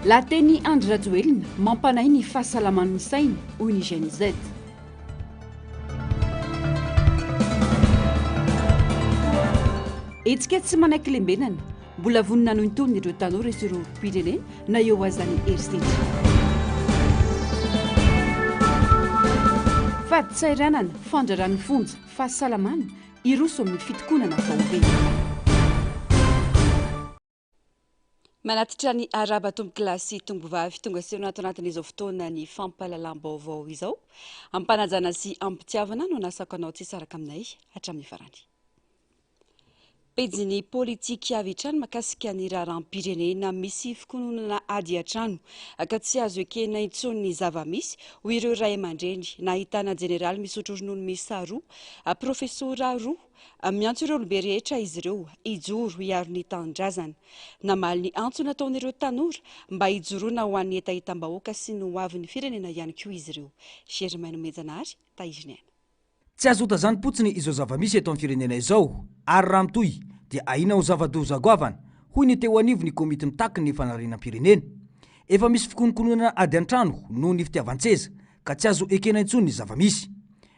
Lahateny Andry Rajoelina, mampanahy ny fahasalaman'ny saina, hoy ny Gen Z. Hetsika tsy manaiky lembenana, mbola vonona hanohy ny tolona ireo tanora sy ireo olom-pirenena na eo aza ny herisetra. Fadintseranana, fandraran'ny fonja, fahasalamana, hiroso amin'ny fitokonana faobe. Manatitra ny arahaba tompokolahy sy tompovavy tonga seho ato anatin'izao fotoana ny fampahalalam-baovao izao. Am-panajana sy am-pitiavana no anasako anao tsy hisaraka aminay hatramin'ny farany. Pejin'ny politika avy hatrany mahakasika ny raharaham-pirenena misy fikononana ady an-trano ka tsy azo ekena intsony ny zava-misy hoy ireo ray aman-dreny nahitana jeneraly misotro ronono miisa roa, profesora roa. Miantso ireo olobe rehetra izy ireo hijoro hiaro ny tanindrazana. Namaly ny antso nataon'ireo tanora mba hijoroana ho an'ny hetahetam-bahoaka sy ny hoavin'ny firenena ihany koa izy ireo. Germain Nomenjanahary, Tahiriniaina. Tsy azo hotazanim-potsiny izao zava-misy eto amin'ny firenena izao ary raha mitohy dia ahiana ho zava-doza goavana, hoy ny teo anivon'ny komity mitaky ny fanarenam-pirenena. Efa misy fikonokononana ady an-trano noho ny fitiavan-tseza ka tsy azo ekena intsony ny zava-misy.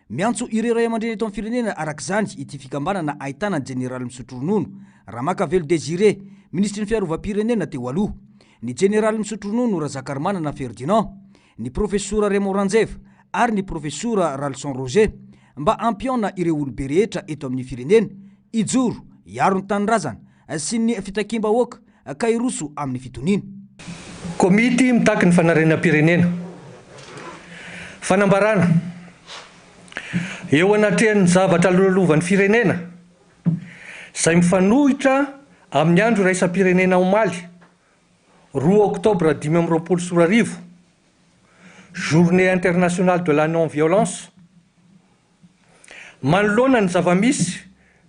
Miantso ireo ray aman-dreny eto amin'ny firenena araka izany ity fikambanana ahitana ny jeneraly misotro ronono, Ramakavelo Désiré, minisitry ny fiarovam-pirenena teo aloha, ny jeneraly misotro ronono Razakarimanana Ferdinand, ny Profesora Raymond Ranjeva ary ny Profesora Ralison Roger mba hampihaona ireo olobe rehetra eto amin'ny firenena hijoro hiaro ny tanindrazana sy ny fitakiam-bahoaka ka hiroso amin'ny fitoniana. Komity mitaky ny fanarenam-pirenena. Fanambarana, Eo anatrehan'ny zavatra lalovan'ny firenena, izay mifanohitra amin'ny andro iraisam-pirenena omaly, roa oktobra 2025, Journée internationale de la non violence, manoloana ny zava-misy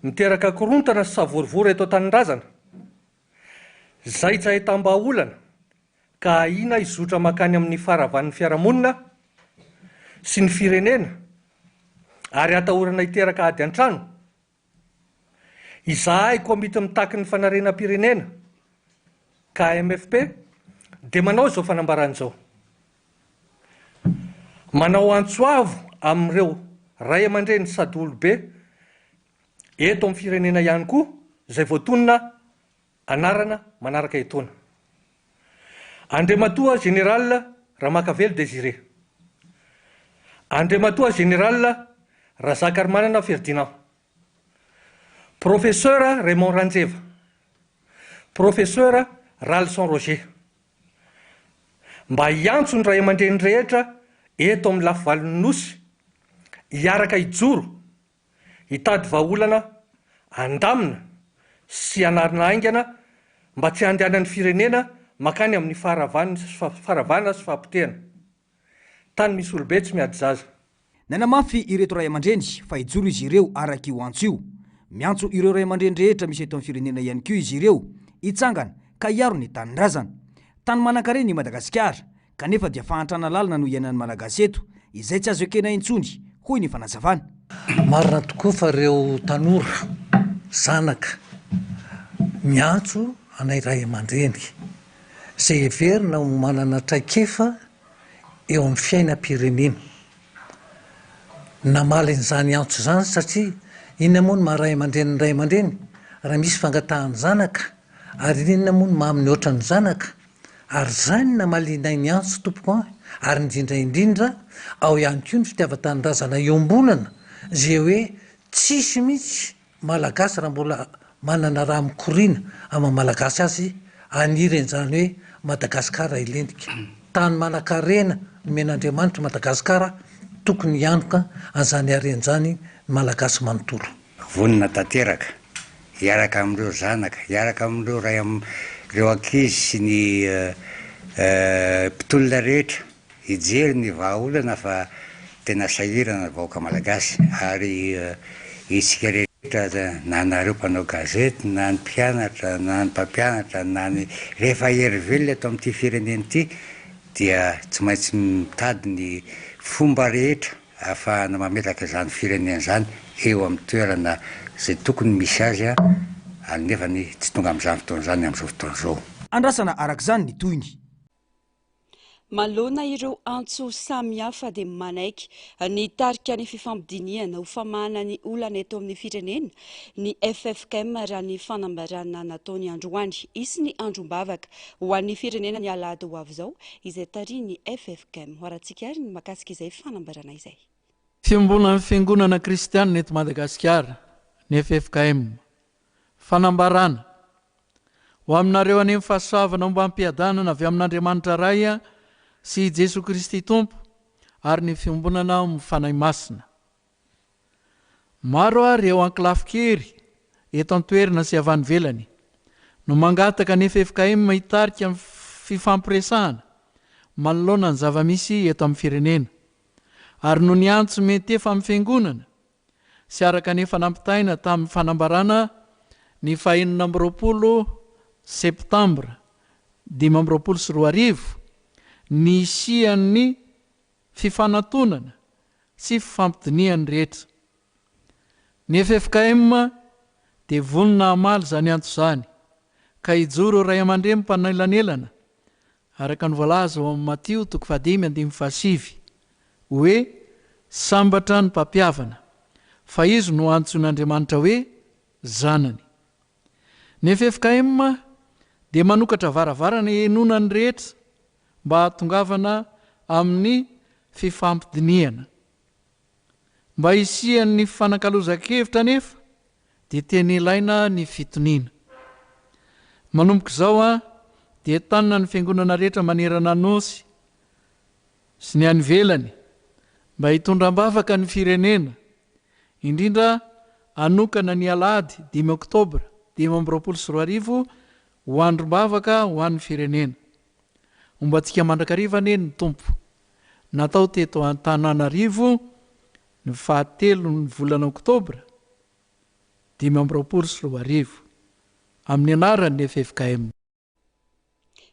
miteraka korontana sy savorovoro eto an-tanindrazana, izay tsy ahitam-bahaolana ka ahiana hizotra mankany amin'ny faharavan'ny fiarahamonina sy ny firenena ary atahorana hiteraka ady an-trano, Izahay Komity Mitaky ny Fanarenam-pirenena, KMFP, dia manao izao fanambarana izao. Manao antso avo amin'ireo ray aman-dreny sady olobe eto amin'ny firenena ihany koa izay voatonona anarana manaraka etoana. Andriamatoa Général Ramakavelo Désiré. Andriamatoa Général Razakarimanana Ferdinand. Professeur Raymond Ranjeva. Professeur Ralison Roger. Mba hiantso ny ray aman-dreny rehetra eto amin'ny lafivalon'ny Nosy hiaraka hijoro Hitady vahaolana handamina sy hanarina haingana mba tsy handehanan'ny firenena mankany amin'ny faharavana sy fahapotehana. Tany misy olobe tsy miady zaza. Nanamafy ireto ray aman-dreny fa hijoro izy ireo araka io antso io. Miantso ireo ray aman-dreny rehetra misy eto amin'ny firenena ihany koa izy ireo hitsangana ka hiaro ny tanindrazana. Tany manankarena i Madagasikara Kanefa dia fahantrana lalina no iainan'ny Malagasy eto, izay tsy azo ekena intsony, hoy ny fanazavana. Marina tokoa fa ireo tanora, zanaka, miantso anay ray aman-dreny, izay heverina ho manana traikefa eo amin'ny fiainam-pirenena. Namaly an'izany antso izany satria inona moa no maha ray aman-dreny ny ray aman-dreny raha misy fangatahan'ny zanaka ary inona moa no maha mihoatra ny zanaka? Ary izany no namalianay ny antso tompoko an, ary indrindra indrindra ao ihany koa ny fitiavan-tanindrazana iombonana izay hoe tsisy mihitsy Malagasy raha mbola manana rà mikoriana amin'ny maha Malagasy azy haniry an'izany hoe Madagasikara hilentika. Tany manan-karena nomen'Andriamanitra Madagasikara, tokony hianoka an'izany harena izany ny Malagasy manontolo. Vonona tanteraka hiaraka amin'ireo zanaka, hiaraka amin'ireo ray am, ireo ankizy sy ny mpitolona rehetra hijery ny vahaolana fa tena sahirana ny vahoaka malagasy ary isika rehetra na nareo mpanao gazety na ny mpianatra na ny mpampianatra na ny rehefa hery velona eto amin'ity firenena ity dia tsy maintsy mitady ny fomba rehetra ahafahana mametraka izany firenena izany eo amin'ny toerana izay tokony misy azy ary nefany tsy tonga amin'izany fotoana izany amin'izao fotoana izao. Andrasana araka izany ny tohiny. Manoloana ireo antso samihafa dia manaiky ny hitarika ny fifampidinihana ho famahana ny olana eto amin'ny firenena ny ffkm raha ny fanambarana nataony androany. Hisy ny androm-bavaka ho an'ny firenena ny alahady ho avy izao izay tarihin'ny ffkm. Ho arahantsika ary ny mahakasika izay fanambarana izay. Fiombonan'ny Fiangonana Kristianina eto Madagasikara, ny ffkm. Fanambarana, Ho aminareo anie ny fahasoavana ombam-piadanana avy amin'Andriamanitra Ray sy i Jesoa Kristy Tompo ary ny fiombonana ao amin'ny Fanahy Masina. Maro ary eo ankolafin-kery eto an-toerana sy avy any ivelany no mangataka ny ffkm hitarika ny fifampiresahana manoloana ny zava-misy eto amin'ny firenena ary noho ny antso miantefa amin'ny Fiangonana sy araka ny efa nampitaina tamin'ny fanambarana ny faha-26 septambra 2025 ny hisian'ny fifanantonana sy fifampidinihan'ny rehetra. Ny ffkm dia vonona hamaly izany antso izany ka hijoro ho raiamandreny mpanelanelana Araka ny voalaza ao amin'ny Matio toko fahadimy andininy fahasivy, hoe, Sambatra ny mpampihavana, fa izy no antsoin'Andriamanitra hoe zanany. Ny ffkm dia manokatra varavarana hihenoana ny rehetra mba hahatongavana amin'ny fifampidinihana. Mba hisian'ny fifanakalozan-kevitra anefa dia tena ilaina ny fitoniana. Manomboka izao dia entanina ny fiangonana rehetra manerana ny Nosy sy ny any ivelany mba hitondra am-bavaka ny firenena, indrindra hanokana ny alahady dimy oktobra 2025 ho androm-bavaka ho an'ny firenena. Homba antsika mandrakariva anie ny Tompo. Natao teto Antananarivo ny fahatelon'ny volana oktobra 2025, amin'ny anaran'ny ffkm.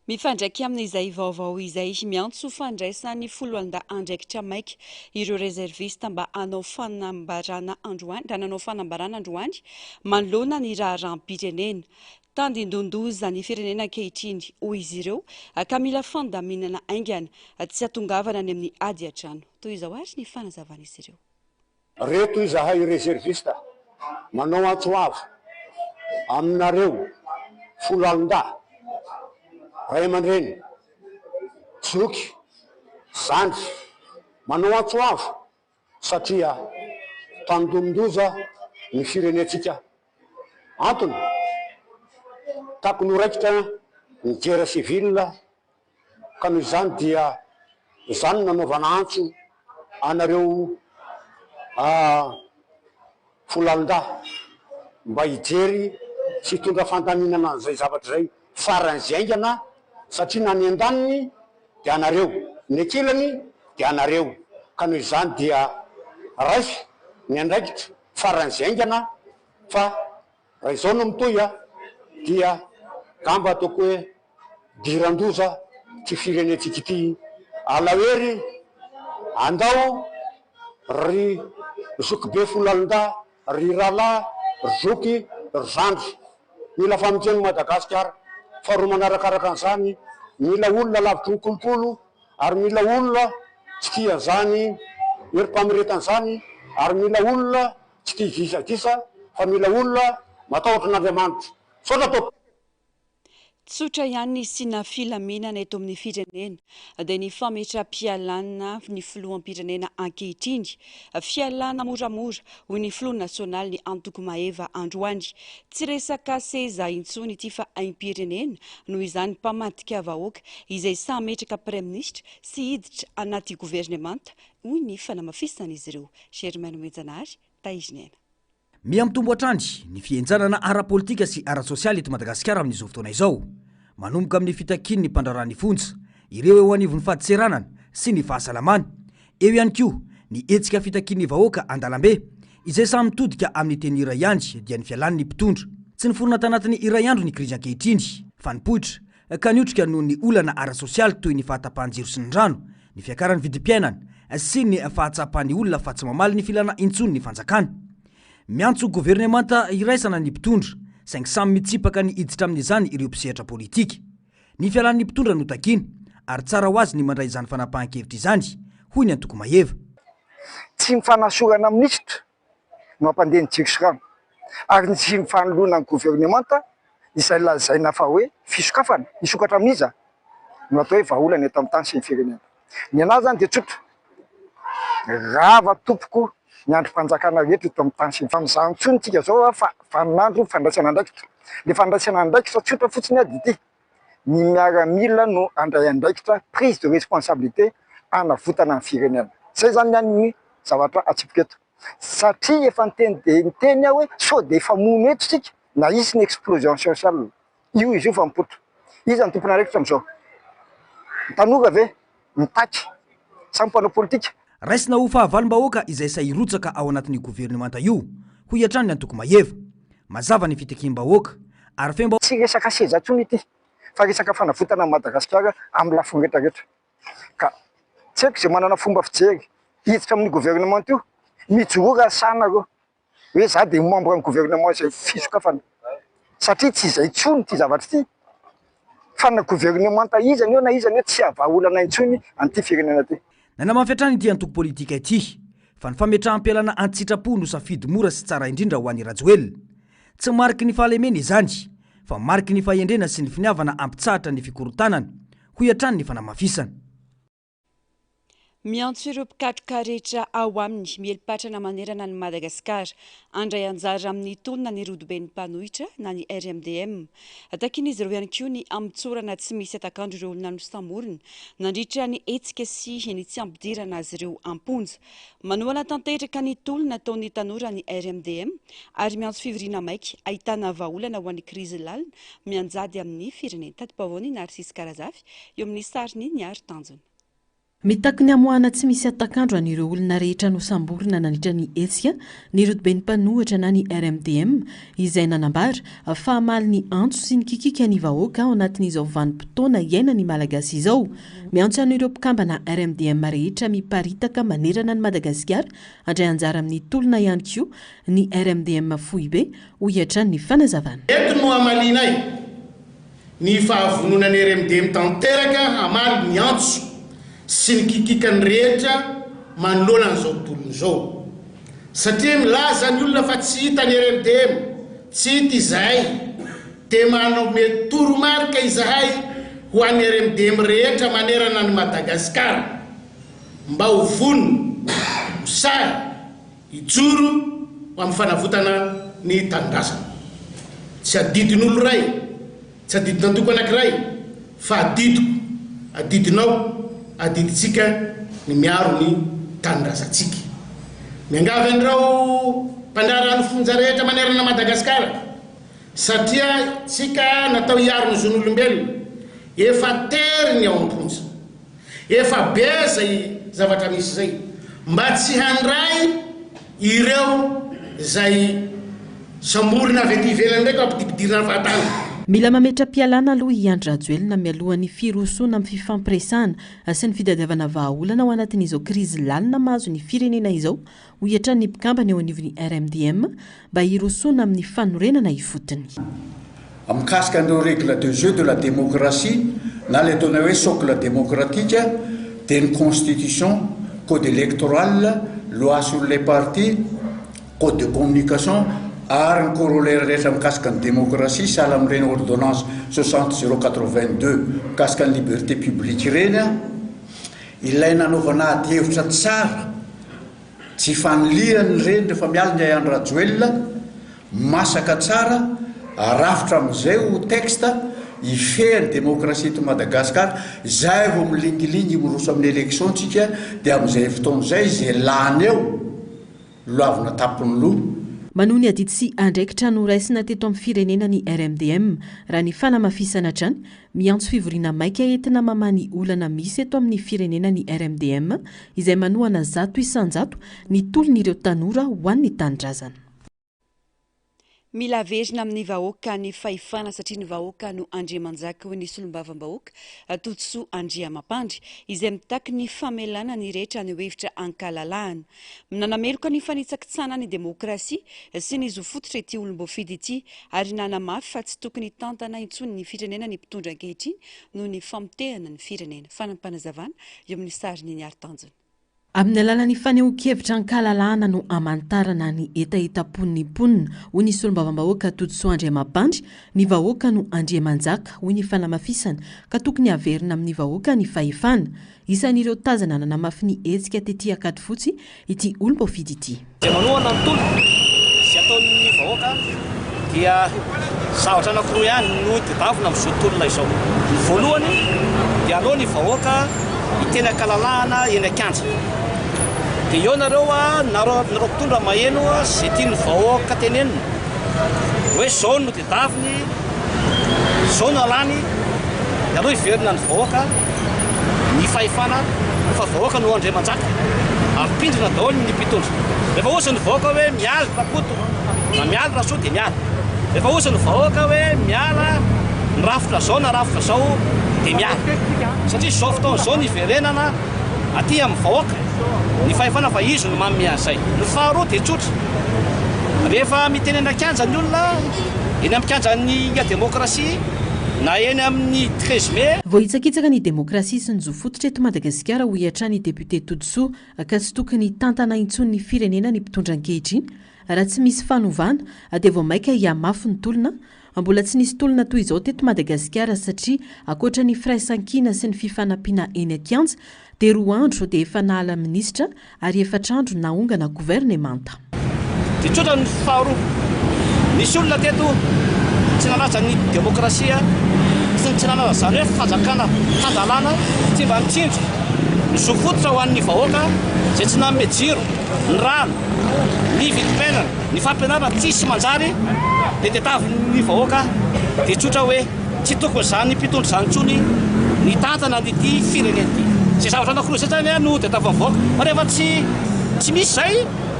Mifandraika amin'izay vaovao izay, miantso fandraisan'ny foloalindahy andraikitra maika ireo rezervista mba hanao fanambarana androany, raha nanao fanambarana androany manoloana ny raharaham-pirenena. Tandindon-doza ny firenena ankehitriny, hoy izy ireo, ka mila fandaminana haingana, tsy hatongavana any amin'ny ady an-trano. Toy izao àry ny fanazavan'izy ireo. Reto izahay rezervista manao antso avo aminareo foloalindahy, ray aman-dreny, zoky, zandry, manao antso avo satria tandindon-doza ny firenentsika. Antony, takony ho raikitra ny guerre civile ka noho izany dia izany no nanaovana antso anareo foloalindahy mba hijery sy hitondra fandaminana an'izay zavatra izay faran'izay haingana satria na ny andaniny dia anareo, ny ankilany dia anareo ka noho izany dia raiso ny andraikitra faran'izay haingana fa raha izao no mitohy dia gamba ataoko hoe diran-doza ity firenentsika ity. Alao hery, andao ry zokibe foloalindahy, ry rahalahy, ry zoky, ry zandry. Mila famonjena i Madagasikara. Faharoa manarakaraka an'izany, mila olona lavitry ny kolokolo ary mila olona tsy tia an'izany herim-pamoretana izany ary mila olona tsy tia disadisa fa mila olona matahotra an'Andriamanitra. Misaotra tompoko. Tsotra ihany ny hisiana filaminana eto amin'ny firenena dia ny fametra-pialana ny filoham-pirenena ankehitriny. Fialana moramora, hoy ny filoha nasionalin'ny antoko Maeva androany. Tsy resaka seza intsony ity fa aim-pirenena, noho izany mpamadika vahoaka izay sahy hametraka praiminisitra sy hiditra anaty governemanta, hoy ny fanamafisan'izy ireo. Germain Nomenjanahary, Tahirin'aina. Miha-mitombo hatrany ny fihenjanana ara-politika sy ara-tsosialy eto Madagasikara amin'izao fotoana izao. Manomboka amin'ny fitakian'ny mpandraharaha ny fonja, ireo eo anivon'ny fadintseranana sy ny fahasalamana. Eo ihany koa ny hetsika fitakian'ny vahoaka an-dalambe, izay samy mitodika amin'ny teny iray ihany dia ny fialan'ny mpitondra. Tsy niforona tanatin'ny iray andro ny krizy ankehitriny fa nipoitra ka niotrika noho ny olana ara-tsosialy toy ny fahatapahan-jiro sy ny rano, ny fiakaran'ny vidim-piainana sy ny fahatsapan'ny olona fa tsy mamaly ny filana intsony ny fanjakana. Miantso governemanta iraisana ny mpitondra, saingy samy mitsipaka ny hiditra amin'izany ireo mpisehatra politika. Ny fialan'ny mpitondra no takiana, ary tsara ho azy ny mandray izany fanapahan-kevitra izany, hoy ny antoko Maeva. Tsy ny fanasorana minisitra no hampandeha ny jiro sy rano, ary ny tsy fanoloana ny governemanta izay lazaina fa hoe fisokafana, hisokatra amin'iza? no atao hoe vahaolana eto amin'ny tany sy ny firenena. Ny anah izany dia tsotra, rava tompoko ny andrim-panjakana rehetra eto amin'ny tany sy ny Fa mizaha intsony tsika izao fa vaninandro fandraisana andraikitra. Ilay fandraisana andraikitra tsotra fotsiny dia ity, ny miaramila no handray andraikitra, prise de responsabilité, hanavotana ny firenena. Izay izany ny an'ny zavatra atsipiko eto. Satria efa niteny dia niteny aho hoe sao dia efa mono eto isika na hisy ny explosion sociale. Io izy io fa mipoitra. Iza no tompon'andraikitra amin'izao? Ny tanora ve? Mitaky? Sa ny mpanao politika? Raisina ho fahavalom-bahoaka izay sahy hirotsaka ao anatin'io governemanta io, hoy hatrany ny antoko Maeva. Mazava ny fitakiam-bahoaka, ary feno. Tsy resaka seza intsony ity fa resaka fanavotana an'i Madagasikara amin'ny lafiny rehetra rehetra. Ka tsy haiko izay manana fomba fijery hiditra amin'io governemanta io, mijoroa raha sahy nareo. hoe za dia membre ny gouvernement izay fisokafana satria tsy izay intsony ity zavatra ity fa na gouvernemanta iza ny eo na iza ny eo tsy havaha olana intsony an'ity firenena ity. Nanamafy hatrany ity antoko politika ity fa ny fametraham-pialana an-tsitrapo no safidy mora sy tsara indrindra ho an'i Rajoelina. Tsy mariky ny fahalemena izany fa mariky ny fahendrena sy ny finiavana hampitsahatra ny fikorontanana, hoy hatrany ny fanamafisana. Miantso ireo mpikatroka rehetra ao aminy mieli-patrana manerana an'i Madagasikara handray anjara amin'ny tolona ny rodoben'ny mpanohitra na ny RMDM. Takian'izy ireo ihany koa ny hamotsorana tsy misy hatak'andro ireo olona nosamborina nandritra ny hetsika sy ny tsy hampidirana azy ireo am-ponja. Manohana tanteraka ny tolona ataon'ny tanora ny RMDM ary miantso fivoriana maika ahitana vahaolana ho an'ny krizy lalina mianjady amin'ny firenena. Tati-baovao ny Narcisse Karazafy eo amin'ny sarin'i Niary Tanjona. Mitaky ny hamoahana tsy misy hatak'andro an'ireo olona rehetra nosamborina nandritra ny hetsika ny rodoben'ny mpanohitra na ny RMDM izay nanambara fa hamaly ny antso sy ny kikiaka ny vahoaka ao anatin'izao vanim-potoana iainan'ny Malagasy izao. Miantso an'ireo mpikambana RMDM rehetra miparitaka manerana an'i Madagasikara handray anjara amin'ny tolona ihany koa ny RMDM foibe, hoy hatrany ny fanazavana. Eto no hamalianay Ny fahavononan'ny RMDM tanteraka hamaly ny antso sy ny kikikan'ny rehetra manoloana an'izao tolona izao. Satria milaza ny olona fa tsy hita ny RMDM, tsy hita izahay, dia manome toromarika izahay ho an'ny RMDM rehetra manerana an'i Madagasikara mba ho vonona, ho sahy, Hijoro ho amin'ny fanavotana ny tanindrazana. Tsy adidin'olo iray, tsy adidin'antoko anankiray, fa adidiko, adidinao, adidintsika ny miaro ny tanindrazantsika. Miangavy an'ireo mpandraharaha ny fonja rehetra manerana an'i Madagasikara, satria tsika natao hiaro ny zon'olombelona, efa tery ny ao am-ponja. Efa be zay zavatra misy zay mba tsy handray ireo zay samborina avy aty ivelany ndray ka ampidipidirina fahatany. Mila mametra-pialana aloha i Andry Rajoelina mialohan'ny firosoana amin'ny fifampiresahana sy ny fitadiavana vahaolana ao anatin'izao krizy lalina mahazo ny firenena izao, hoy hatrany ny mpikambana eo anivon'ny RMDM, mba hirosoana amin'ny fanorenana ifotony. Mikasika an'ireo règles de jeu de la démocratie na ilay ataonay hoe socle démocratique dia ny constitution, code électoral, loi sur les partis, code de communication ary ny corollaire rehetra mikasika ny démocratie sahala amin'ireny ordonnance 60 082 mikasika ny liberté publique ireny, ilay nanaovana adihevitra tsara Tsy ifanilihany ireny rehefa miala ny ay Andry Rajoelina, masaka tsara, arafitra amin'izay ho texte hifehy ny demokrasia eto Madagascar, izay vao milingilingy miroso amin'ny élection tsika dia amin'izay fotoana izay izay lany eo loavina tapon'ny loha. Manohy ny adidy sy andraikitra noraisina teto amin'ny firenena ny RMDM, raha ny fanamafisana hatrany Miantso fivoriana maika entina mamaha ny olana misy eto amin'ny firenena ny RMDM izay manohana 100% ny tolon'ireo tanora ho an'ny tanindrazana. Mila averina amin'ny vahoaka ny fahefana satria ny vahoaka no Andriamanjaka, hoy ny solombavambahoaka Todisoa Andriamampandry, izay mitaky ny famelana ny rehetra haneho hevitra ankalalahana. Nanameloka ny fanitsakitsahana ny demokrasia sy ny zo fototra ity olom-boafidy ity ary nanamafy fa tsy tokony hitantana intsony ny firenena ny mpitondra ankehitriny noho ny famotehana ny firenena. Fanampinazavana eo amin'ny sarin'i Niary Tanjona. Amin'ny alalan'ny fanehoan-kevitra ankalalahana no hamantarana ny hetahetam-pon'ny mponina, hoy ny solombavambahoaka Todisoa Andriamampandry, ny vahoaka no Andriamanjaka, hoy ny fanamafisana, ka tokony haverina amin'ny vahoaka ny fahefana. Isan'ireo tazana nanamafy ny hetsika tety Ankadifotsy ity olom-boafidy ity. Izay manohana ny tolona izay ataon'ny vahoaka dia zavatra anankiroa ihany no tedavina amin'izao tolona izao. Ny voalohany dia aleo ny vahoaka hiteny an-kalalahana eny an-kianja. Dia eo nareo, nareo mpitondra maheno izay tian'ny vahoaka tenenina hoe izao no tedaviny, izao no alany, dia aleo hiverina ny vahoaka ny fahefana fa vahoaka no andriamanjaka ary mpindrina daholo ny mpitondra. Rehefa hozy ny vahoaka hoe miala Rakoto na miala Rasoa dia miala. Rehefa hozy ny vahoaka hoe miala ny rafitra zao na rafitra zao dia miala. Satria izao fotoana izao ny hiverenana aty amin'ny vahoaka ny fahefana fa izy no manome an'izay. Ny faharoa dia tsotra, rehefa miteny any an-kianja ny olona, eny amin'ny kianjan'ny demokrasia na eny amin'ny 13 mai. Voahitsakitsaka ny demokrasia sy ny zo fototra eto Madagasikara, hoy hatrany i Député Todisoa, ka tsy tokony hitantana intsony ny firenena ny mpitondra ankehitriny. Raha tsy misy fanovana dia vao mainka hihamafy ny tolona Mbola tsy nisy tolona toy izao teto Madagasikara satria ankoatra ny firaisankina sy ny fifanampiana eny an-kianja dia roa andro dia efa nahala minisitra ary efatra andro naongana governemanta. Dia tsotra ny faharoa, nisy olona teto tsy nanaja ny demokrasia sy ny tsy nanana izany hoe fanjakana tan-dalàna, tsy mba nitsinjo ny zo fototra ho an'ny vahoaka izay tsy nanome jiro, ny rano, ny vidim-piainana, ny fampianarana tsisy manjary dia tetavin'ny vahoaka dia tsotra hoe tsy tokony izany mpitondra izany intsony ny hitantana an'ity firenena ity. Izay zavatra anankiroa izay izany no tetavin'ny vahoaka fa rehefa tsy tsy misy izay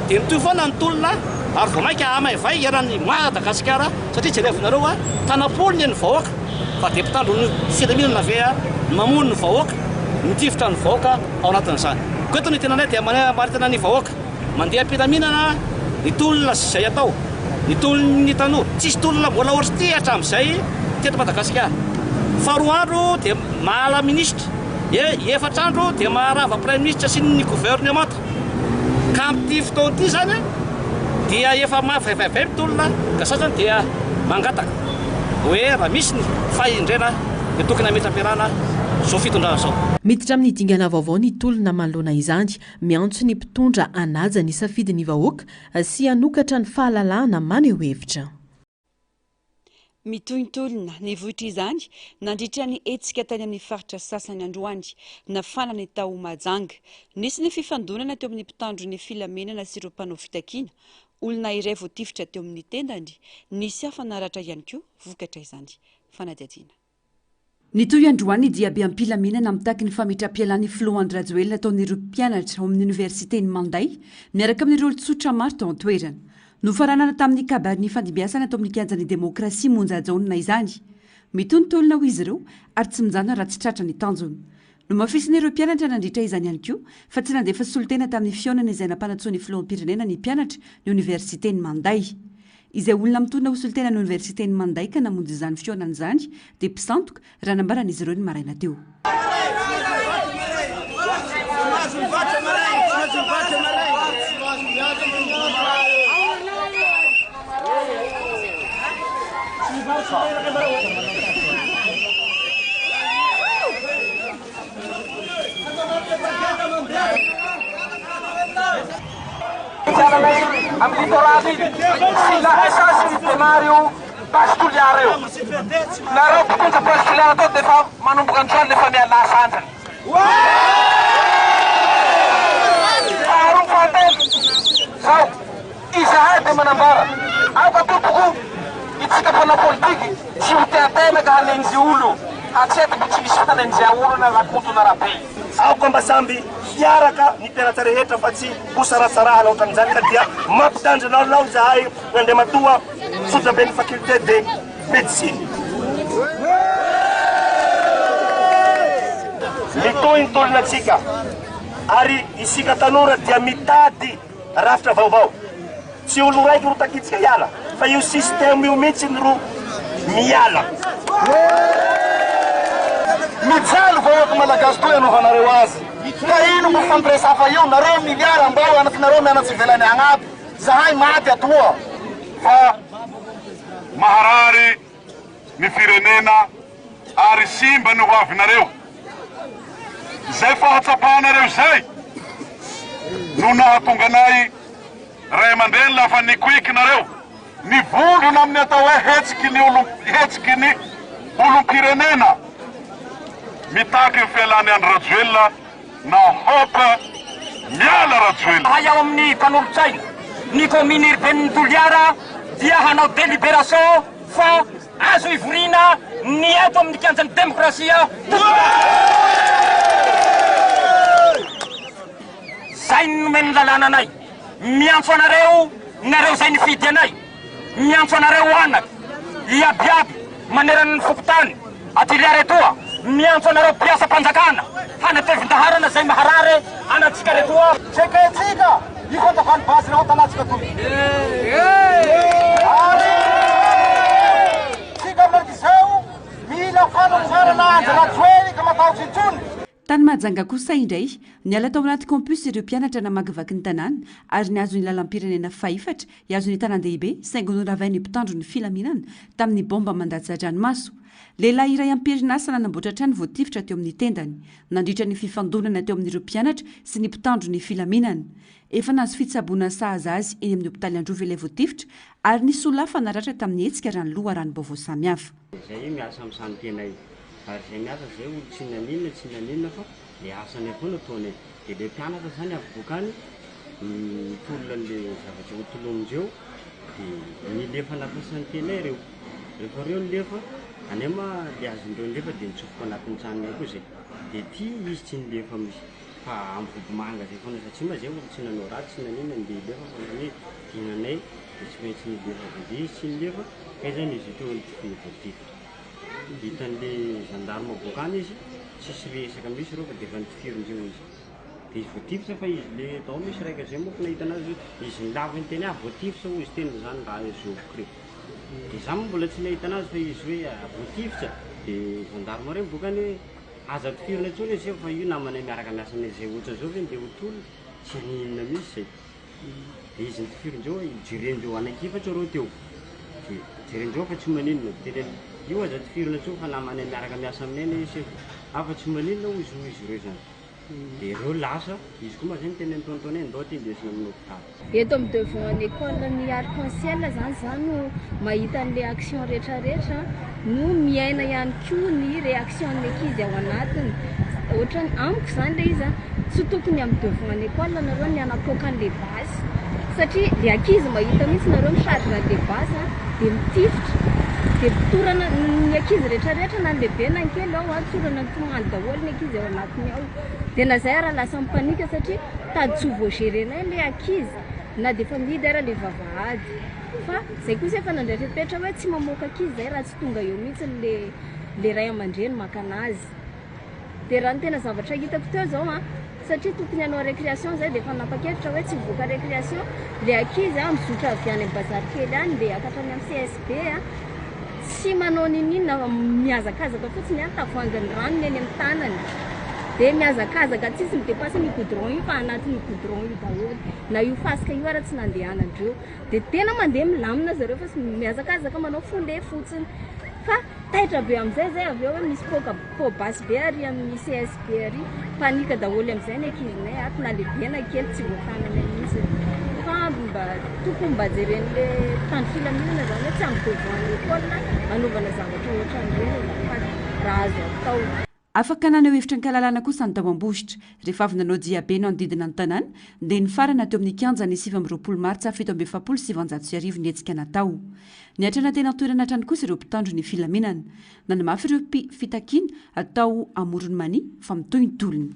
dia mitohy foana ny tolona ary vao mainka hamaivay eran'i Madagasikara satria jerevinareo a tanam-polo ny vahoaka fa dia mpitandro ny filaminana ve no mamono ny vahoaka, mitifitra ny vahoaka ao anatin'izany. Koa eto ny tenanay dia maritana ny vahoaka. Mandeha am-pilaminana ny tolona sy izay atao, ny tolon'ny tanora. Tsisy tolona mbola ohatr'ity hatramin'izay teto Madagasikara. Fa roa andro dia mahala minisitra, efatra andro dia maharava praiminisitra sy ny governemanta. Ka amin'ity fotoana ity izany dia efa mavaivay ny tolona ka sasany dia mangataka hoe raha misy ny fahendrena dia tokony hametra-pialana izao fitondrana izao. Miditra amin'ny dingana vaovao ny tolona manoloana izany. Miantso ny mpitondra hanaja ny safidin'ny vahoaka sy hanokatra ny fahalalahana maneho hevitra. Mitohintolona nivoitra izany nandritra ny hetsika tany amin'ny faritra sasany androany. Nafana ny tao Mahajanga. Nisy ny fifandonana teo amin'ny mpitandro ny filaminana sy ireo mpanao fitakiana. Olona iray voatifitra teo amin'ny tendany, nisy hafa naratra ihany koa vokatra izany fanadihadiana. Nitohy androany ny diabe am-pilaminana mitaky ny fametram-pialan'ny filoha Andry Rajoelina ataon'ireo mpianatra ao amin'ny oniversiten'i Manday miaraka amin'ireo olon-tsotra maro tao an-toerana. Nofaranana tamin'ny kabary nifandimbiasana tao amin'ny kianjan'ny demokrasia Monja Jaona izany. Mitohy ny tolona hoy izy ireo ary tsy mijanona raha tsy tratra ny tanjona. Nomafisin'ireo mpianatra nandritra izany ihany koa fa tsy nandefa solontena tamin'ny fihaonana izay nampanantsoin'ny filoham-pirenena ny mpianatra ny oniversiten'i Manday. Izay olona mitonona ho solontenan'ny oniversiten'i Manday ka namonjy izany fihaonana izany dia mpisandoka, raha nambaran'izy ireo ny maraina teo. Fiaranay amin'ny littoral iny sy la essence ny démarre io base Toliara io. Nareo mpitondra base Toliara tao dia efa manomboka androany efa mialà sandrany. Faharoa fahatelo zao izahay dia manambara aoka tompoko itsika mpanao politiky tsy ho tia tena ka hanenjy olo hatreto mbo tsy misy fanenjeha olo na Rakoto na Rabe. Aoka mba samby hiaraka ny mpianatra rehetra fa tsy ho saratsarahana ohatran'izany ka dia mampitandrina anao izahay Andriamatoa Sojaben'ny Faculté de Médecine. Mitohy ny tolona antsika ary isika tanora dia mitady rafitra vaovao. Tsy olo raiky ro takintsika hiala fa io système io mihitsy ro miala. Mijaly vahoaka malagasy toy anaovanareo azy ka ino mo fampiresafa io nareo milliard ambao anatinareo mianatsy ivelany agny aby zahay maty atoa. Fa maharary ny firenena ary simba ny ho avinareo. Izay fahatsapanareo izay no nahatonga anay ray aman-dreny lafa nikoiky nareo nivondrona amin'ny atao hoe hetsiky ny olom hetsiky ny olom-pirenena mitaky ny fialan'i Andry Rajoelina na hop miala Rajoelina. Hay ao amin'ny mpanolotsaina ny kaominy urbaine Toliara dia hanao délibération fa Azo ivoriana ny eto amin'ny kianjan'ny demokrasia Zay no nomen'ny lalàna anay. Miantso anareo, nareo zay nifidy anay. Miantso anareo anaka, iabiaby manerana ny fokontany aty Liara etoa. Miantso anareo mpiasam-panjakana hanatevin-daharana zay maharary anantsika retoa. Jekentsika io fanjakan'ny base ao an-tanàntsika toy. Ary tsika amin'izao mila fanamboarana Andry Rajoely ka matahotra intsony. Tany Mahajanga kosa indray, niala tao anaty campus ireo mpianatra namakivaky ny tanàna ary nihazo ny lalam-pirenena fahefatra hihazo ny tanàn-dehibe saingy noravain'ny mpitandro ny filaminana tamin'ny baomba mandatsa-dranomaso. Lehilahy iray am-perinasa nanamboatra trano voatifitra teo amin'ny tendany, nandritra ny fifandonana teo amin'ireo mpianatra sy ny mpitandro ny filaminana. Efa nahazo fitsaboana sahaza azy eny amin'ny hopitaly Androva ilay voatifitra ary nisy olona hafa naratra tamin'ny hetsika raha ny loharanom-baovao samihafa. Zay miasa am santenay ary zay miasa zay olo tsy naninona tsy naninona fa le asanay foana ataonay de le mpianatra zany avy bokany mitolona anle zavatra ho tolomindreo de nilefa anatin'ny santenay reo refa reo nilefa anay ma le azondreo nilefa de nitsofoka anatin'ny tranonay koa zay de ty izy tsy nilefa misy fa ambodimanga zay foana satria ma zay olo tsy nanao ratsy tsy naninona ndeha hilefa fa nany hoe dinanay de tsy maintsy nilefa avy de izy tsy nilefa kay zany izy io teo voatifitra hitan'le gendarme boaka any izy tsisy resaka misy reo fa de efa nitifirindreo izy de izy voatifitra fa izy le tao misy raika zay monko nahita anazy hoe izy nilavo niteny ah voatifitra hoy izy teny zany raha zokiko reo de za moa mbola tsy nahita anazy fa izy hoe voatifitra de gendarme reo boaka any hoe aza tifirina intsony izy fa io namanay miaraka miasa aminay zay ohatra zao ve ndeha ho tolona tsy haninona mihitsy zay De izy nitifirindreo hoe jerendreo anankiefatra reo teo de jerendreo fa tsy maninona de teneniny io aza tifirina intsony fa namanay miaraka miasa aminay anie io sefo ah fa tsy maninona hozy hoy izy ireo zany de reo lasa izy koa ma zay niteny an'i tonton-nay ndao ty ndesina amin'ny hopitaly. Eto amin'ny devant ny école ny arc en ciel zany za no mahita an'le action rehetra rehetra no miaina ihany koa ny réaction ny ankizy ao anatiny. Ohatrany amiko zany le izy an, tsy tokony amin'ny devant ny école nareo ny hanapoaka an'le basy satria le ankizy mahita mihitsy nareo mi-charge an'le basy an de mitifitra de torana ny ankizy rehetra rehetra na ny lehibe na ny kely ao an, torana nitomany daholo ny ankizy ao anatiny ao. De na zay ara lasa mi-panique satria tady tsy ho voa-gerenay le ankizy na de efa mihidy ara le vavahady. Fa zay kosa efa nandray fepetra hoe tsy mamoaka ankizy zay raha tsy tonga eo mihitsy le le ray aman-dreny maka anazy. De raha ny tena zavatra hitako teo zao an, satria tokony hanao récréation zay de efa nanapa-kevitra hoe tsy hivoaka récréation le ankizy an, mizotra avy any amin'ny bazary kely any ndeha hiakatra any amin'ny CSB an, tsy manao ninoninona mihazakazaka fotsiny an, tavoahangin'ny rano ny eny amin'ny tanany de mihazakazaka tsisy mi-depasse an'io goudron io fa anatin'io goudron io daholo na io fasika io ara tsy nandehanandreo. Dia tena mandeha milamina zareo fa mihazakazaka manao foulée fotsiny. Fa taitra be amin'izay zay avy eo hoe misy poaka poa-basy be ary amin'ny CSB ary. Panique daholo amin'izay ny ankizinay ato na lehibe na kely tsy voatananay mihitsy. Fa mba tokony mba jeren'le mpitandro filaminana zany hoe tsy amin'ny devant ny école anaovana zavatra ohatran'ireny azafady raha azo atao. Afaka naneho hevitra an-kalalahana kosa ny tao Ambositra. Rehefa avy nanao diabe nanodidina ny tanàna, dia nifarana teo amin'ny kianjan'ny 29 martsa 1947 ny hetsika natao. Niatrana teny an-toerana hatrany kosa ireo mpitandro ny filaminana. Nanamafy ireo mpi fitakiana tao Amoron'i Mania fa mitohy ny tolona.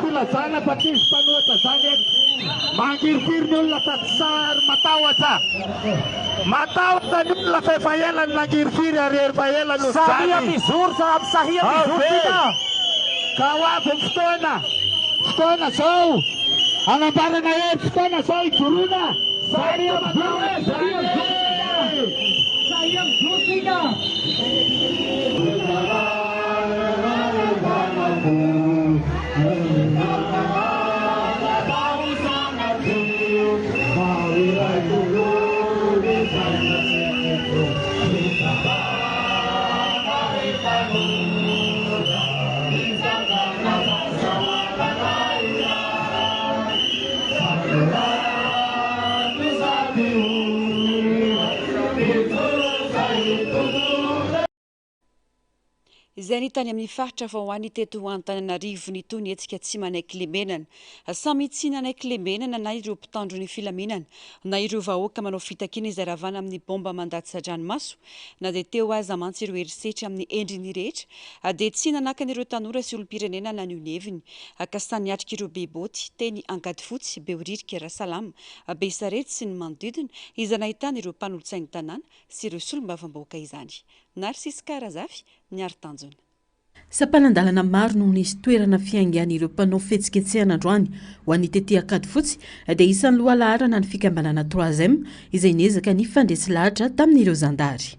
Filazana fa tsisy mpanohitra zany eto. Mangirifiry ny olona fa tsy sary matahotra. Matahotra ny olona fa efa ela no nangirifiry ary efa ela no Sahia zany. mijoro sa sahia Ao mijoro be. tsika. Ka ho avy ny fotoana. Fotoana zao. Anambarana hery fotoana zao hijoroana. Sahia mijoro e, sahia mijoro tsika. Sahia mijoro tsika. Izay ny tany amin'ny faritra fa ho an'ny teto Antananarivo nitohy ny hetsika tsy manaiky lemenana. Samy tsy nanaiky lemenana na ireo mpitandro ny filaminana na ireo vahoaka manao fitakiana izay ravana amin'ny baomba mandatsa-dranomaso. Na dia teo aza mantsy ireo herisetra amin'ny endriny rehetra dia tsy nanakana ireo tanora sy olom-pirenena naneho ny heviny ka sahy niatrika ireo bebaoty teny Ankadifotsy, Behoririka, Rasalama, Besarety sy ny manodidina izay nahitana ireo mpanolotsain'ny tanàna sy ireo solombavambahoaka izany. Narcisque Razafy, niaro tanjona. Sampanan-dalana maro no nisy toerana fiaingan'ireo mpanao fihetsiketsehana androany. Ho an'ny tety Ankadifotsy dia isan'ny lohalaharana ny fikambanana Troisième izay niezaka nifandresy lahatra tamin'ireo zandary.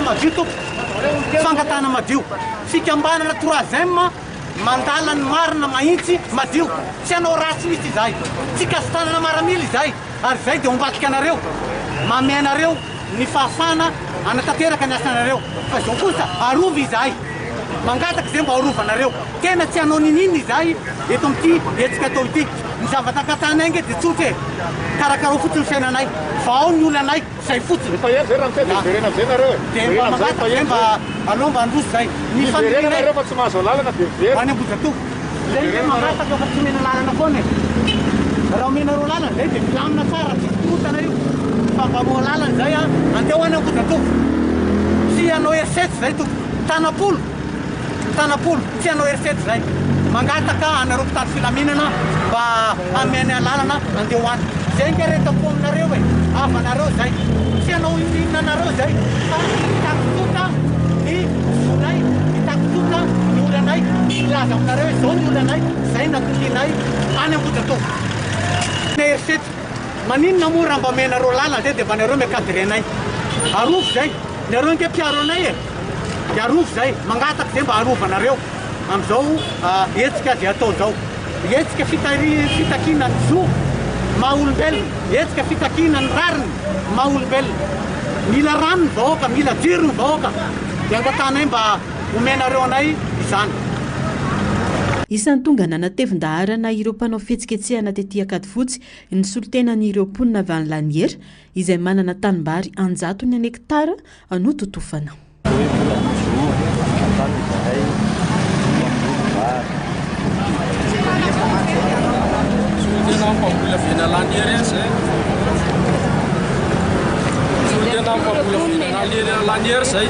Madio tompoko, fangatahana madio. Fikambanana Troisième mandala ny marina mahintsy madio. Tsy hanao ratsy mihitsy izahay. Tsy hikasi-tanana maramila izahay ary izay dia hombadika anareo. Manome anareo ny fahafahana hanatanteraka ny asanareo. Fa izao kosa, arovy izahay. Mangataka izay mba harovanareo. Tena tsy hanao niniana izahay eto amin'ity hetsika atao ity. Ny zavatra angatahanay ange dia tsotra e. Karakarao fotsiny ny fiainanay. Vahao ny olanay. Zay fotsiny. Efa ela zay ramose dia hiverena amizay nareo e. Dia mba mangataka zay mba aleo mba handroso zay. Ny Hiverena nareo fa tsy mahazo alalana dia miverina. Any Ambohijatovo. Zay nge mangataka fa tsy omena lalana foana e. Raha omenareo lalana zay dia milamina tsara tsisy korontana io. Fa mba omeo lalana zay an. Andeha ho any Ambohijatovo. Tsy hanao herisetra zay tompoko. Tanapolo. Tanapolo. Tsy hanao herisetra zay. Mangataka anareo mpitandro filaminana mba hanome anay alalana andeha ho any. Zay nge retam-po aminareo e. Havanareo zay. Tsy hanao inona anareo zay fa hitaky tsotra ny zonay, hitaky tsotra ny olanay, hilaza aminareo hoe zao ny olanay, zay natokianay any Ambohijatovo. Herisetra. Maninona moa raha mba omenareo lalana zay dia mba nareo mi-encadrer anay. Arovy zay. Nareo nge mpiaro anay e. Dia arovy zay. Mangataka zay mba arovanareo amin'izao hetsika izay atao izao. Hetsika fitakiana ny zo maha olombelona. Hetsika fitakiana ny rariny maha olombelona. Mila rano ny vahoaka, mila jiro ny vahoaka. Dia angatahanay mba omenareo anay izany. Isan'ny tonga nanatevin-daharana ireo mpanao fihetsiketsehana tety Ankadifotsy ny solontenan'ireo mponina avy any Laniera izay manana tanimbary an-jatony hektara nototofana. Hoe mbola mijoro hatrany izahay mpamboly vary. Solontena mpamboly avy eny Alaniera eny izay. Solontena mpamboly avy eny Alaniera izay.